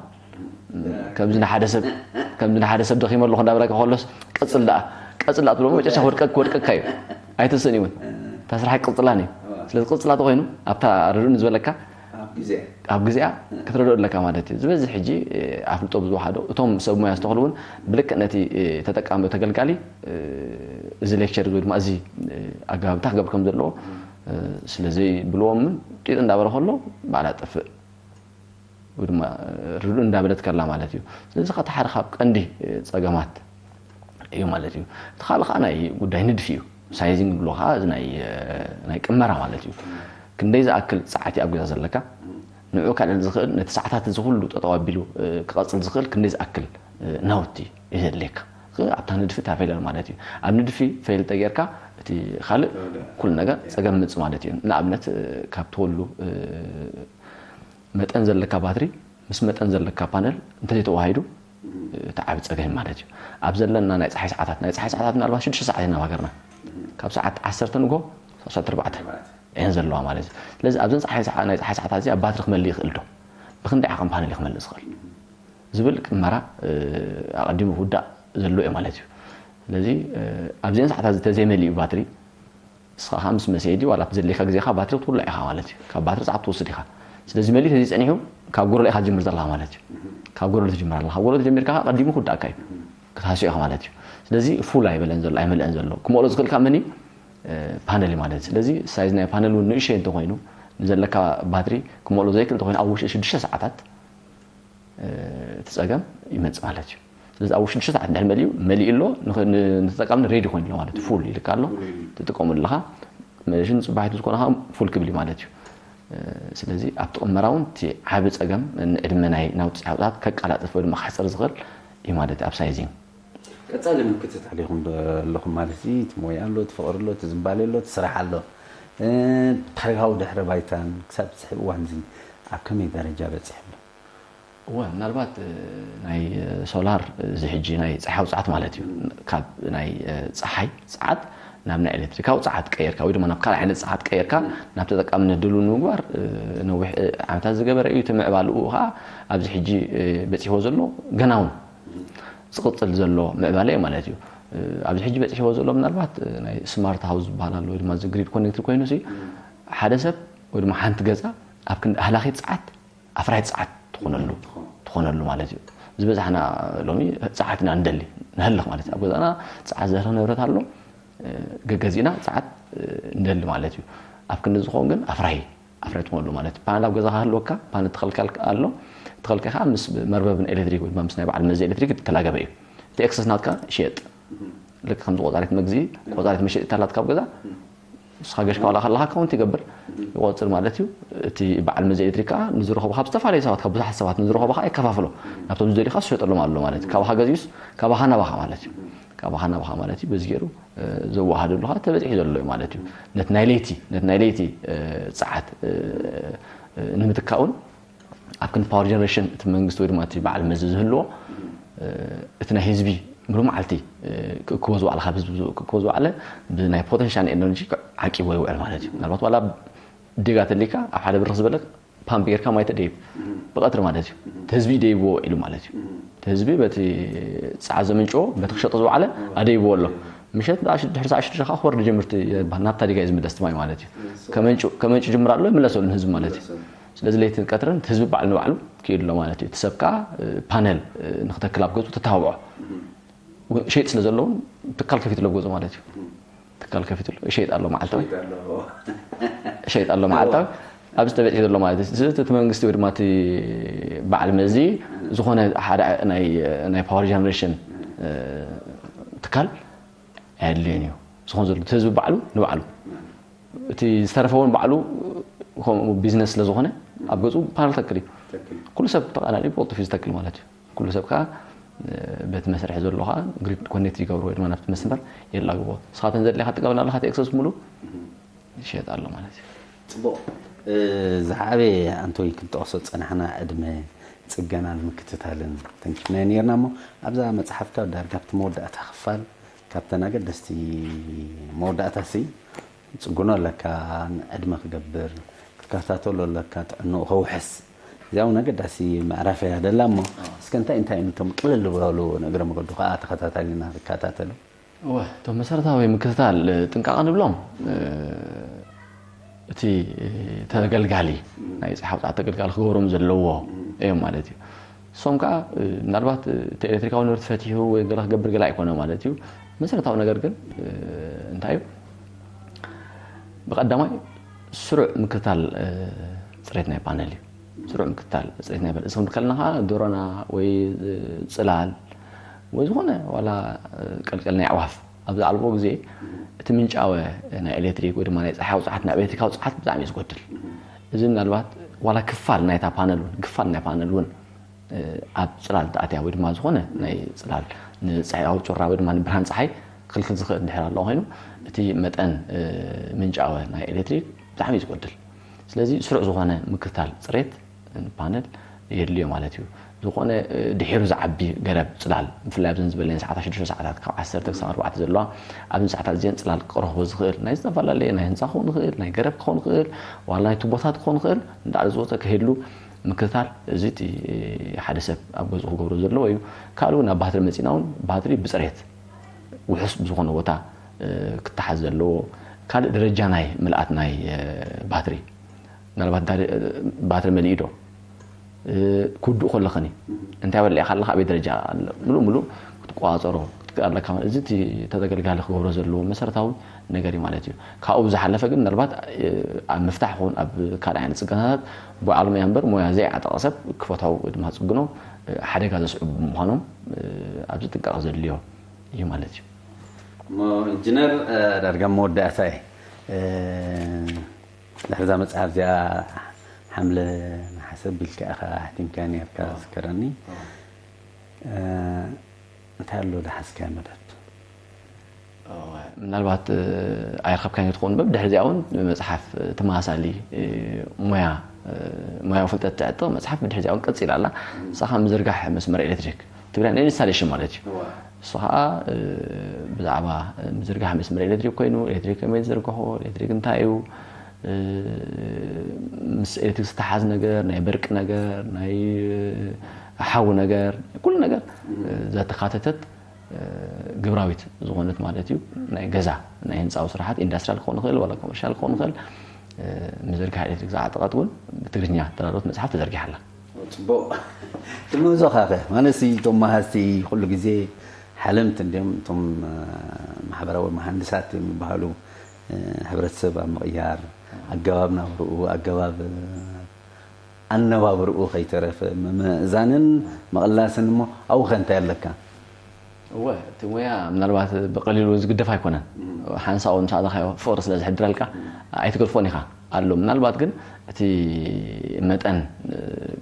ከምዚ ንሓደ ሰብ፣ ከምዚ ንሓደ ሰብ ደኺመ ኣለኹ እንዳበለካ ከሎስ ቀፅል ደኣ፣ ቀፅል ደኣ ትብሎ መጨረሻ ክወድቀክ ክወድቀካ እዩ። ኣይትስእን እውን። እታ ስራሕ ክቅፅላን እዩ። ስለዚ ቅፅላ ተኮይኑ ኣብታ ርድኡኒ ዝበለካ ኣብ ግዜኣ ክትረድኦ ኣለካ ማለት እዩ። ዝበዝሕ ሕጂ ኣፍልጦ ብዝወሓዶ እቶም ሰብ ሞያ ዝተኽሉ እውን ብልክዕ ነቲ ተጠቃሚ ተገልጋሊ እዚ ሌክቸር ወይ ድማ እዚ ኣገባብታ ክገብር ከም ዘለዎ ስለ ዘይብልዎም ጢጥ እንዳበለ ከሎ ባዕላ ጠፍእ ወይ ድማ ርድኡ እንዳበለት ከላ ማለት እዩ። ስለዚ እቲ ሓደ ካብ ቀንዲ ፀገማት እዩ ማለት እዩ። እቲ ካልእ ከዓ ናይ ጉዳይ ንድፊ እዩ። ሳይዚንግ ንብሎ ከዓ እዚ ናይ ናይ ቅመራ ማለት እዩ። ክንደይ ዝኣክል ሰዓት እዩ ኣብ ገዛ ዘለካ፣ ንዕኡ ካልዕል ዝኽእል ነቲ ሰዓታት እዚ ኩሉ ጠጠው ኣቢሉ ክቐፅል ዝኽእል ክንደይ ዝኣክል ናውቲ እዩ ዘድልየካ። ኣብታ ንድፊ እታ ፌለር ማለት እዩ። ኣብ ንድፊ ፌል ተጌርካ እቲ ካልእ ኩሉ ነገር ፀገም ምፅ ማለት እዩ። ንኣብነት ካብ ትወሉ መጠን ዘለካ ባትሪ ምስ መጠን ዘለካ ፓነል እንተዘይተዋሂዱ እቲ ዓቢ ጸገም ማለት እዩ። ኣብ ዘለና ናይ ጸሓይ ሰዓታት፣ ናይ ጸሓይ ሰዓታት ምናልባት ሽዱሽተ ሰዓት ኢና ኣብ ሃገርና። ካብ ሰዓት ዓሰርተ ንግሆ ክሳብ ሰዓት ኣርባዕተ እየን ዘለዋ ማለት እዩ። ስለዚ ኣብዘን ጸሓይ ሰዓ-፣ ናይ ጸሓይ ሰዓታት እዚኣ ባትሪ ክመልእ ይኽእል ዶ? ብኽንደይ ዓቐን ፓነል እዩ ክመልእ ዝኽእል? ዝብል ቅመራ፣ እ፣ ኣቐዲሙ ክውዳእ ዘለዎ እዩ ማለት እዩ። ስለዚ፣ እ፣ ኣብዘን ሰዓታት እዚ ተዘይመሊኡ ባትሪ፣ ንስኻ ምስ መሰየ ድዩ ዋላ እቲ ዘድልየካ ግዜኻ ባትሪ ክትውልዕ ኢኻ ማለት እዩ። ካብ ባትሪ ሰዓት ትወስድ ኢኻ። ስለዚ መሊኡ ተዘይጸኒሑ ካብ ጎደሎ ኢኻ ትጅምር ዘለኻ ማለት እዩ። ካብ ጎደሎ ትጅምር ኣለኻ። ካብ ጎደሎ ተጀሚርካ ከኣ ቀዲሙ ክውዳእካ እዩ። ክትሃስዮ ኢኻ ማለት እዩ። ስለዚ ፉል ኣይበለን ዘሎ፣ ኣይመልአን ዘሎ። ክመልኦ ዝኽእል ከኣ መን እዩ? እ፣ ፓነል እዩ ማለት እዩ። ስለዚ ሳይዝ ናይ ፓነል እውን ንእሽተይ እንተኾይኑ፣ ንዘለካ ባትሪ ክመልኦ ዘይክእል እንተኾይኑ፣ ኣብ ውሽጢ ሽዱሽተ ሰዓታት እቲ ጸገም ይመጽእ ማለት እዩ። ስለዚ ኣብ ውሽጢ ሽዱሽተ ሰዓት እንድሕር መሊኡ መሊኡ ኣሎ፣ ንኽ- ን- ንተጠቃሚ ሬዲ ኮይኑ ኣሎ ማለት እዩ። ፉል ኢልካ ኣሎ፣ ትጥቀመሉ ኣለኻ። ሽን ጽባሒቱ ዝኾነ ከዓ ፉል ክብል እዩ ማለት እዩ። ስለዚ ኣብ ጥቕመራ እውን እቲ ዓቢ ጸገም ንዕድመ ናይ ናውቲ ጸሓይ ውጽዓት ከቀላጥፍ ወይ ድማ ከሕጽር ዝኽእል እዩ ማለት እዩ ኣብ ሳይዚንግ። ቀጻሊ ምክትታል ኢኹም ዶ ኣለኹም ማለት እዩ። እቲ ሞያ ኣሎ፣ እቲ ፍቕሪ ኣሎ፣ እቲ ዝንባሌ ኣሎ፣ እቲ ስራሕ ኣሎ። ታሪኻዊ ድሕረ ባይታን ክሳብ ዝሕብ እዋን እዚ ኣብ ከመይ ደረጃ በጺሑ ኣሎ? እወ፣ ምናልባት ናይ ሶላር፣ እዚ ሕጂ ናይ ጸሓይ ውጽዓት ማለት እዩ። ካብ ናይ ጸሓይ ጸዓት ናብ ናይ ኤሌክትሪካዊ ጸዓት ቀየርካ ወይ ድማ ናብ ካልእ ዓይነት ጸዓት ቀየርካ ናብ ተጠቃምነት ድሉ ንምግባር ነዊሕ ዓመታት ዝገበረ እዩ። እቲ ምዕባልኡ ከዓ ኣብዚ ሕጂ በጺሕዎ ዘሎ ገና እውን ዝቕጽል ዘሎ ምዕባለ እዩ ማለት እዩ። ኣብዚ ሕጂ በጺሕዎ ዘሎ ምናልባት ናይ ስማርት ሃውስ ዝበሃል ኣሎ ወይ ድማ እዚ ግሪድ ኮኔክትድ ኮይኑ ሲ ሓደ ሰብ ወይ ድማ ሓንቲ ገዛ ኣብ ክንዲ ኣህላኺት ጸዓት ኣፍራይት ጸዓት ትኾነሉ ትኾነሉ ማለት እዩ። ዝበዛሕና ሎሚ ጸዓት ኢና ንደሊ ንህልኽ ማለት እዩ። ኣብ ገዛና ጸዓት ዘህልኽ ንብረት ኣሎ፣ ገገዚእና ጸዓት ንደሊ ማለት እዩ። ኣብ ክንዲ ዝኸውን ግን ኣፍራይ ኣፍራይ ትኾነሉ ማለት እዩ። ፓነል ኣብ ገዛኻ ህልወካ ፓነል ትኸልከል ኣሎ፣ ትኸልከኻ ምስ መርበብን ኤሌክትሪክ ወይ ድማ ምስ ናይ በዓል መዚ ኤሌክትሪክ ተላገበ እዩ። እቲ ኤክሰስ ናትካ ሽየጥ ልክ ከምዚ ቆጻሪት መግዚ ቆጻሪት መሸጢ ታላት ካብ ገዛ ንስኻ ገሽካ ዋላ ከለኻ ካውንቲ ይገብር ይቆጽር ማለት እዩ። እቲ በዓል መዚ ኤሌክትሪክ ከዓ ንዝረኸቦ ካብ ዝተፈላለዩ ሰባት ካብ ብዙሓት ሰባት ንዝረኸቦ ከዓ የከፋፍሎ ናብቶም ዝደልዩ ከዓ ዝሸጠሎም ኣሎ ማለት እዩ። ካባኻ ገዚኡስ ካባኻ ናባኻ ማለት እዩ። ካባኻ ናባኻ ማለት እዩ። በዚ ገይሩ ዘወሃደሉ ከዓ ተበፂሑ ዘሎ እዩ ማለት እዩ። ነቲ ናይ ለይቲ ነቲ ናይ ለይቲ ፀዓት ንምትካእ እውን ኣብ ክንዲ ፓወር ጀነሬሽን እቲ መንግስቲ ወይ ድማ እቲ በዓል መዚ ዝህልዎ እቲ ናይ ህዝቢ ሙሉ መዓልቲ ክእክቦ ዝዋዕለ ካብ ህዝቢ ክእክቦ ዝዋዕለ ብናይ ፖቴንሻል ኤነርጂ ዓቂቦ ይውዕል ማለት እዩ። ምናልባት ዋላ ዲጋ ተሊካ ኣብ ሓደ ብርኽ ዝበለ ፓምፕ ጌርካ ማይ ተደይብ ብቐትሪ ማለት እዩ። እቲ ህዝቢ ደይብዎ ውዒሉ ማለት እዩ። እቲ ህዝቢ በቲ ጸዓት ዘምንጭዎ በቲ ክሸጦ ዝዋዕለ ኣደይብዎ ኣሎ። ምሸት ድሕሪ ሰዓት ሽዱሽተ ከዓ ክወርድ ጀምርቲ ናብታ ዲጋ እዩ ዝምለስ እቲ ማይ ማለት እዩ። ከመንጩ ጅምር ኣሎ ይምለሰሉ ንህዝቢ ማለት እዩ። ስለዚ ለይትን ቀትርን እቲ ህዝቢ ባዕሉ ንባዕሉ ክኢሉ ኣሎ ማለት እዩ። እቲ ሰብ ከዓ ፓነል ንክተክል ኣብ ገጹ ተተባብዖ ሸይጥ ስለ ዘለውን ትካል ከፊትሉ ኣብ ገጹ ማለት እዩ። ትካል ከፊትሉ ሸይጥ ኣሎ መዓልታዊ ሸይጥ ኣሎ መዓልታዊ ኣብዚ ተበፂሑ ዘሎ ማለት እዩ። ስለዚ እቲ መንግስቲ ወይ ድማ እቲ በዓል መዚ ዝኾነ ሓደ ናይ ፓወር ጀነሬሽን ትካል ኣየድልዮን እዩ ዝኾን ዘሎ እቲ ህዝቢ ባዕሉ ንባዕሉ እቲ ዝተረፈ እውን ባዕሉ ከምኡ ቢዝነስ ስለ ዝኾነ ኣብ ገፁ ፓነል ተክል እዩ። ኩሉ ሰብ ተቃላሊ ብቅልጡፍ እዩ ዝተክል ማለት እዩ። ኩሉ ሰብ ከዓ በቲ መስርሒ ዘሎ ከዓ ግሪድ ኮኔክት ይገብሩ ወይ ድማ ናብቲ መስመር የላግቦ። ንስኻተን ዘድልኻ ትቀበል ኣለኻ እቲ ኤክሰስ ሙሉ ይሸጥ ኣሎ ማለት እዩ። ፅቡቕ። ዝዓበየ ኣንቶይ ክንጠቕሶ ዝፀናሕና ዕድመ ፅገናን ምክትታልን ተንኪፍናዮ ነይርና እሞ ኣብዛ መፅሓፍካ ዳርጋ ኣብቲ መወዳእታ ክፋል ካብተን ኣገደስቲ መወዳእታ ሲ ፅጉኖ ኣለካ ዕድመ ክገብር ክትከታተሎ ኣለካ ጥዕንኡ ከውሕስ እዚኣ እውን ኣገዳሲ መዕረፊ እያ ደላ እሞ እስከ እንታይ እንታይ እዮም እቶም ቅልል ዝበሉ ንእግረ መገዱ ከዓ ተኸታታሊና ክከታተሉ እወ እቶም መሰረታዊ ምክትታል ጥንቃቐ ንብሎም እቲ ተገልጋሊ ናይ ፀሓይ ውፅዓት ተገልጋሊ ክገብሮም ዘለዎ እዮም ማለት እዩ። እሶም ከዓ ምናልባት እቲ ኤሌክትሪካዊ ንብረት ፈቲሑ ወይ ገለ ክገብር ገለ ኣይኮነ ማለት እዩ። መሰረታዊ ነገር ግን እንታይ እዩ? ብቐዳማይ ስሩዕ ምክትታል ፅሬት ናይ ፓነል እዩ። ስሩዕ ምክትታል ፅሬት ናይ ፓነል እዚ ክንብል ከለና ከዓ ዶሮና ወይ ፅላል ወይ ዝኾነ ዋላ ቀልቀል ናይ ኣዕዋፍ ኣብ ዝኣልቦ ግዜ እቲ ምንጫወ ናይ ኤሌክትሪክ ወይ ድማ ናይ ፀሓይ ውፅዓት ናብ ኤሌክትሪካዊ ፀዓት ብጣዕሚ እዩ ዝጎድል። እዚ ምናልባት ዋላ ክፋል ናይታ ፓነል እውን ክፋል ናይ ፓነል እውን ኣብ ፅላል ተኣትያ ወይ ድማ ዝኾነ ናይ ፅላል ንፀሓያዊ ጩራ ወይ ድማ ንብርሃን ፀሓይ ክልክል ዝኽእል እንድሕር ኣሎ ኮይኑ እቲ መጠን ምንጫወ ናይ ኤሌክትሪክ ብጣዕሚ እዩ ዝጎድል። ስለዚ ስሩዕ ዝኾነ ምክትታል ፅሬት ፓነል የድልዮ ማለት እዩ። ዝኾነ ድሒሩ ዝዓቢ ገረብ ፅላል ብፍላይ ኣብዘን ዝበለን ሰዓታት ሽዱሽተ ሰዓታት ካብ ዓሰርተ ክሳብ ኣርባዕተ ዘለዋ ኣብዘን ሰዓታት እዚአን ፅላል ክረኽቦ ዝኽእል ናይ ዝተፈላለየ ናይ ህንፃ ክኸውን ይኽእል ናይ ገረብ ክኸውን ይኽእል ዋላ ናይ ቱቦታት ክኸውን ይኽእል እንዳዕለ ዝወፀ ከሄድሉ ምክትታል እዚ እቲ ሓደ ሰብ ኣብ ገዝኡ ክገብሮ ዘለዎ እዩ። ካልእ እውን ኣብ ባትሪ መፂና እውን ባትሪ ብፅሬት ውሑስ ብዝኾነ ቦታ ክተሓዝ ዘለዎ ካልእ ደረጃ ናይ ምልኣት ናይ ባትሪ ምናልባት ባትሪ መሊኡ ዶ ክውድእ ከሎ ኸኒ እንታይ በሊዕካ ኣለኻ ኣበይ ደረጃ ኣሎ ምሉእ ምሉእ ክትቆፃፀሮ ኣለካ ማለት እዚ እቲ ተገልጋሊ ክገብሮ ዘለዎ መሰረታዊ ነገር እዩ ማለት እዩ። ካብኡ ብዝሓለፈ ግን ምናልባት ኣብ ምፍታሕ ኾን ኣብ ካልእ ዓይነት ፅገናታት ብዓለም እያ እምበር ሞያ ዘይዓጠቐ ሰብ ክፈታው ወይ ድማ ክፅግኖ ሓደጋ ዘስዕቡ ብምዃኖም ኣብዚ ጥንቃቐ ዘድልዮ እዩ ማለት እዩ። እሞ ኢንጂነር ዳርጋ መወዳእታ እየ ድሕርዛ መፅሓፍ እዚኣ ሓምለ ነሓሰ ቢልካ ኢኻ ኣሕቲምካ ነርካ ዝከረኒ እንታይ ኣሎ ዝሓዝካዮ መደብ ምናልባት ኣይረኸብካዮ ትኸውን በብ ድሕሪ እዚኣ እውን መፅሓፍ ተመሳሳሊ ሞያ ሞያዊ ፍልጠት ትዕጥቕ መፅሓፍ ብድሕሪ እዚኣ እውን ቀፂላ ኣላ። ንሳ ከዓ ምዝርጋሕ መስመር ኤሌክትሪክ ትብላ ናይ ኢንስታሌሽን ማለት እዩ። እሱ ከዓ ብዛዕባ ምዝርጋሕ መስመር ኤሌክትሪክ ኮይኑ ኤሌክትሪክ ከመይ ዝዝርግሖ ኤሌክትሪክ እንታይ እዩ ምስ ኤሌክትሪክ ዝተሓዝ ነገር ናይ በርቂ ነገር ናይ ሓዊ ነገር ኩሉ ነገር ዘተካተተት ግብራዊት ዝኾነት ማለት እዩ ናይ ገዛ ናይ ህንፃዊ ስራሓት ኢንዳስትሪያል ክኾን ይኽእል ዋላ ኮመርሻል ክኾን ይኽእል ምዝርጋሕ ኤሌክትሪክ ዝዓጠቐት እውን ብትግርኛ ተዳለወት መፅሓፍ ተዘርጊሓ ኣላ። ፅቡቕ ትምህዞ ካኸ ማለት እቶም መሃዝቲ ኩሉ ግዜ ሓለምቲ እንዲም እቶም ማሕበራዊ መሃንድሳት እዮም ይበሃሉ ሕብረተሰብ ኣብ ምቕያር ኣገባብ ናብርኡ ኣገባብ ኣነባብርኡ ከይተረፈ ምምእዛንን ምቕላስን እሞ ኣብኡ ከ እንታይ ኣለካ? እወ እቲ ሞያ ምናልባት ብቐሊሉ ዝግደፍ ኣይኮነን። ሓንሳኡ ምስ ኣተኻዮ ፍቕሪ ስለ ዝሕድረልካ ኣይትገድፎን ኢኻ ኣሎ። ምናልባት ግን እቲ መጠን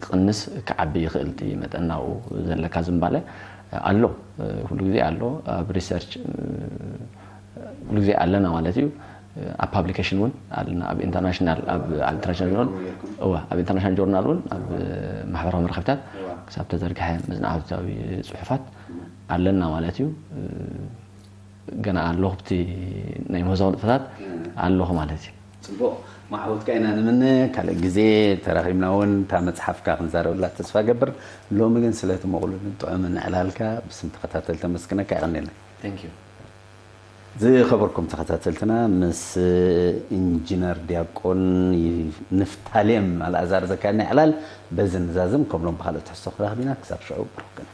ክቕንስ ክዓቢ ይኽእል እቲ መጠን ናብኡ ዘለካ ዝንባለ ኣሎ። ኩሉ ግዜ ኣሎ ኣብ ሪሰርች ኩሉ ግዜ ኣለና ማለት እዩ። ኣብ ፓብሊኬሽን እውን ኣለና ኣብ ኢንተርናሽናል ኣብ ኢንተርናሽናል ጆርናል እውን ኣብ ማሕበራዊ መራኸብታት ክሳብ ተዘርግሐ መፅናዕታዊ ፅሑፋት ኣለና ማለት እዩ። ገና ኣለኹ ብቲ ናይ ምህዞ ንጥፈታት ኣለኹ ማለት እዩ። ፅቡቕ ማዕወትካ ኢና ንምነ ካልእ ግዜ ተራኺብና እውን እታ መፅሓፍካ ክንዛረበላ ተስፋ ገብር። ሎሚ ግን ስለቲ ምቕሉልን ጥዑምን ዕላልካ ብስም ተኸታተልቲ ኣመስግነካ። የቐንየለይ። ዝኸበርኩም ተኸታተልትና ምስ ኢንጂነር ዲያቆን ንፍታሌም ኣልኣዛር ዘካየድና ዕላል በዚ ንዛዝም። ከም ሎም ብካልእ ትሕዝቶ ክራኽብ ኢና። ክሳብ ሽዑ ብሩኽ ግና።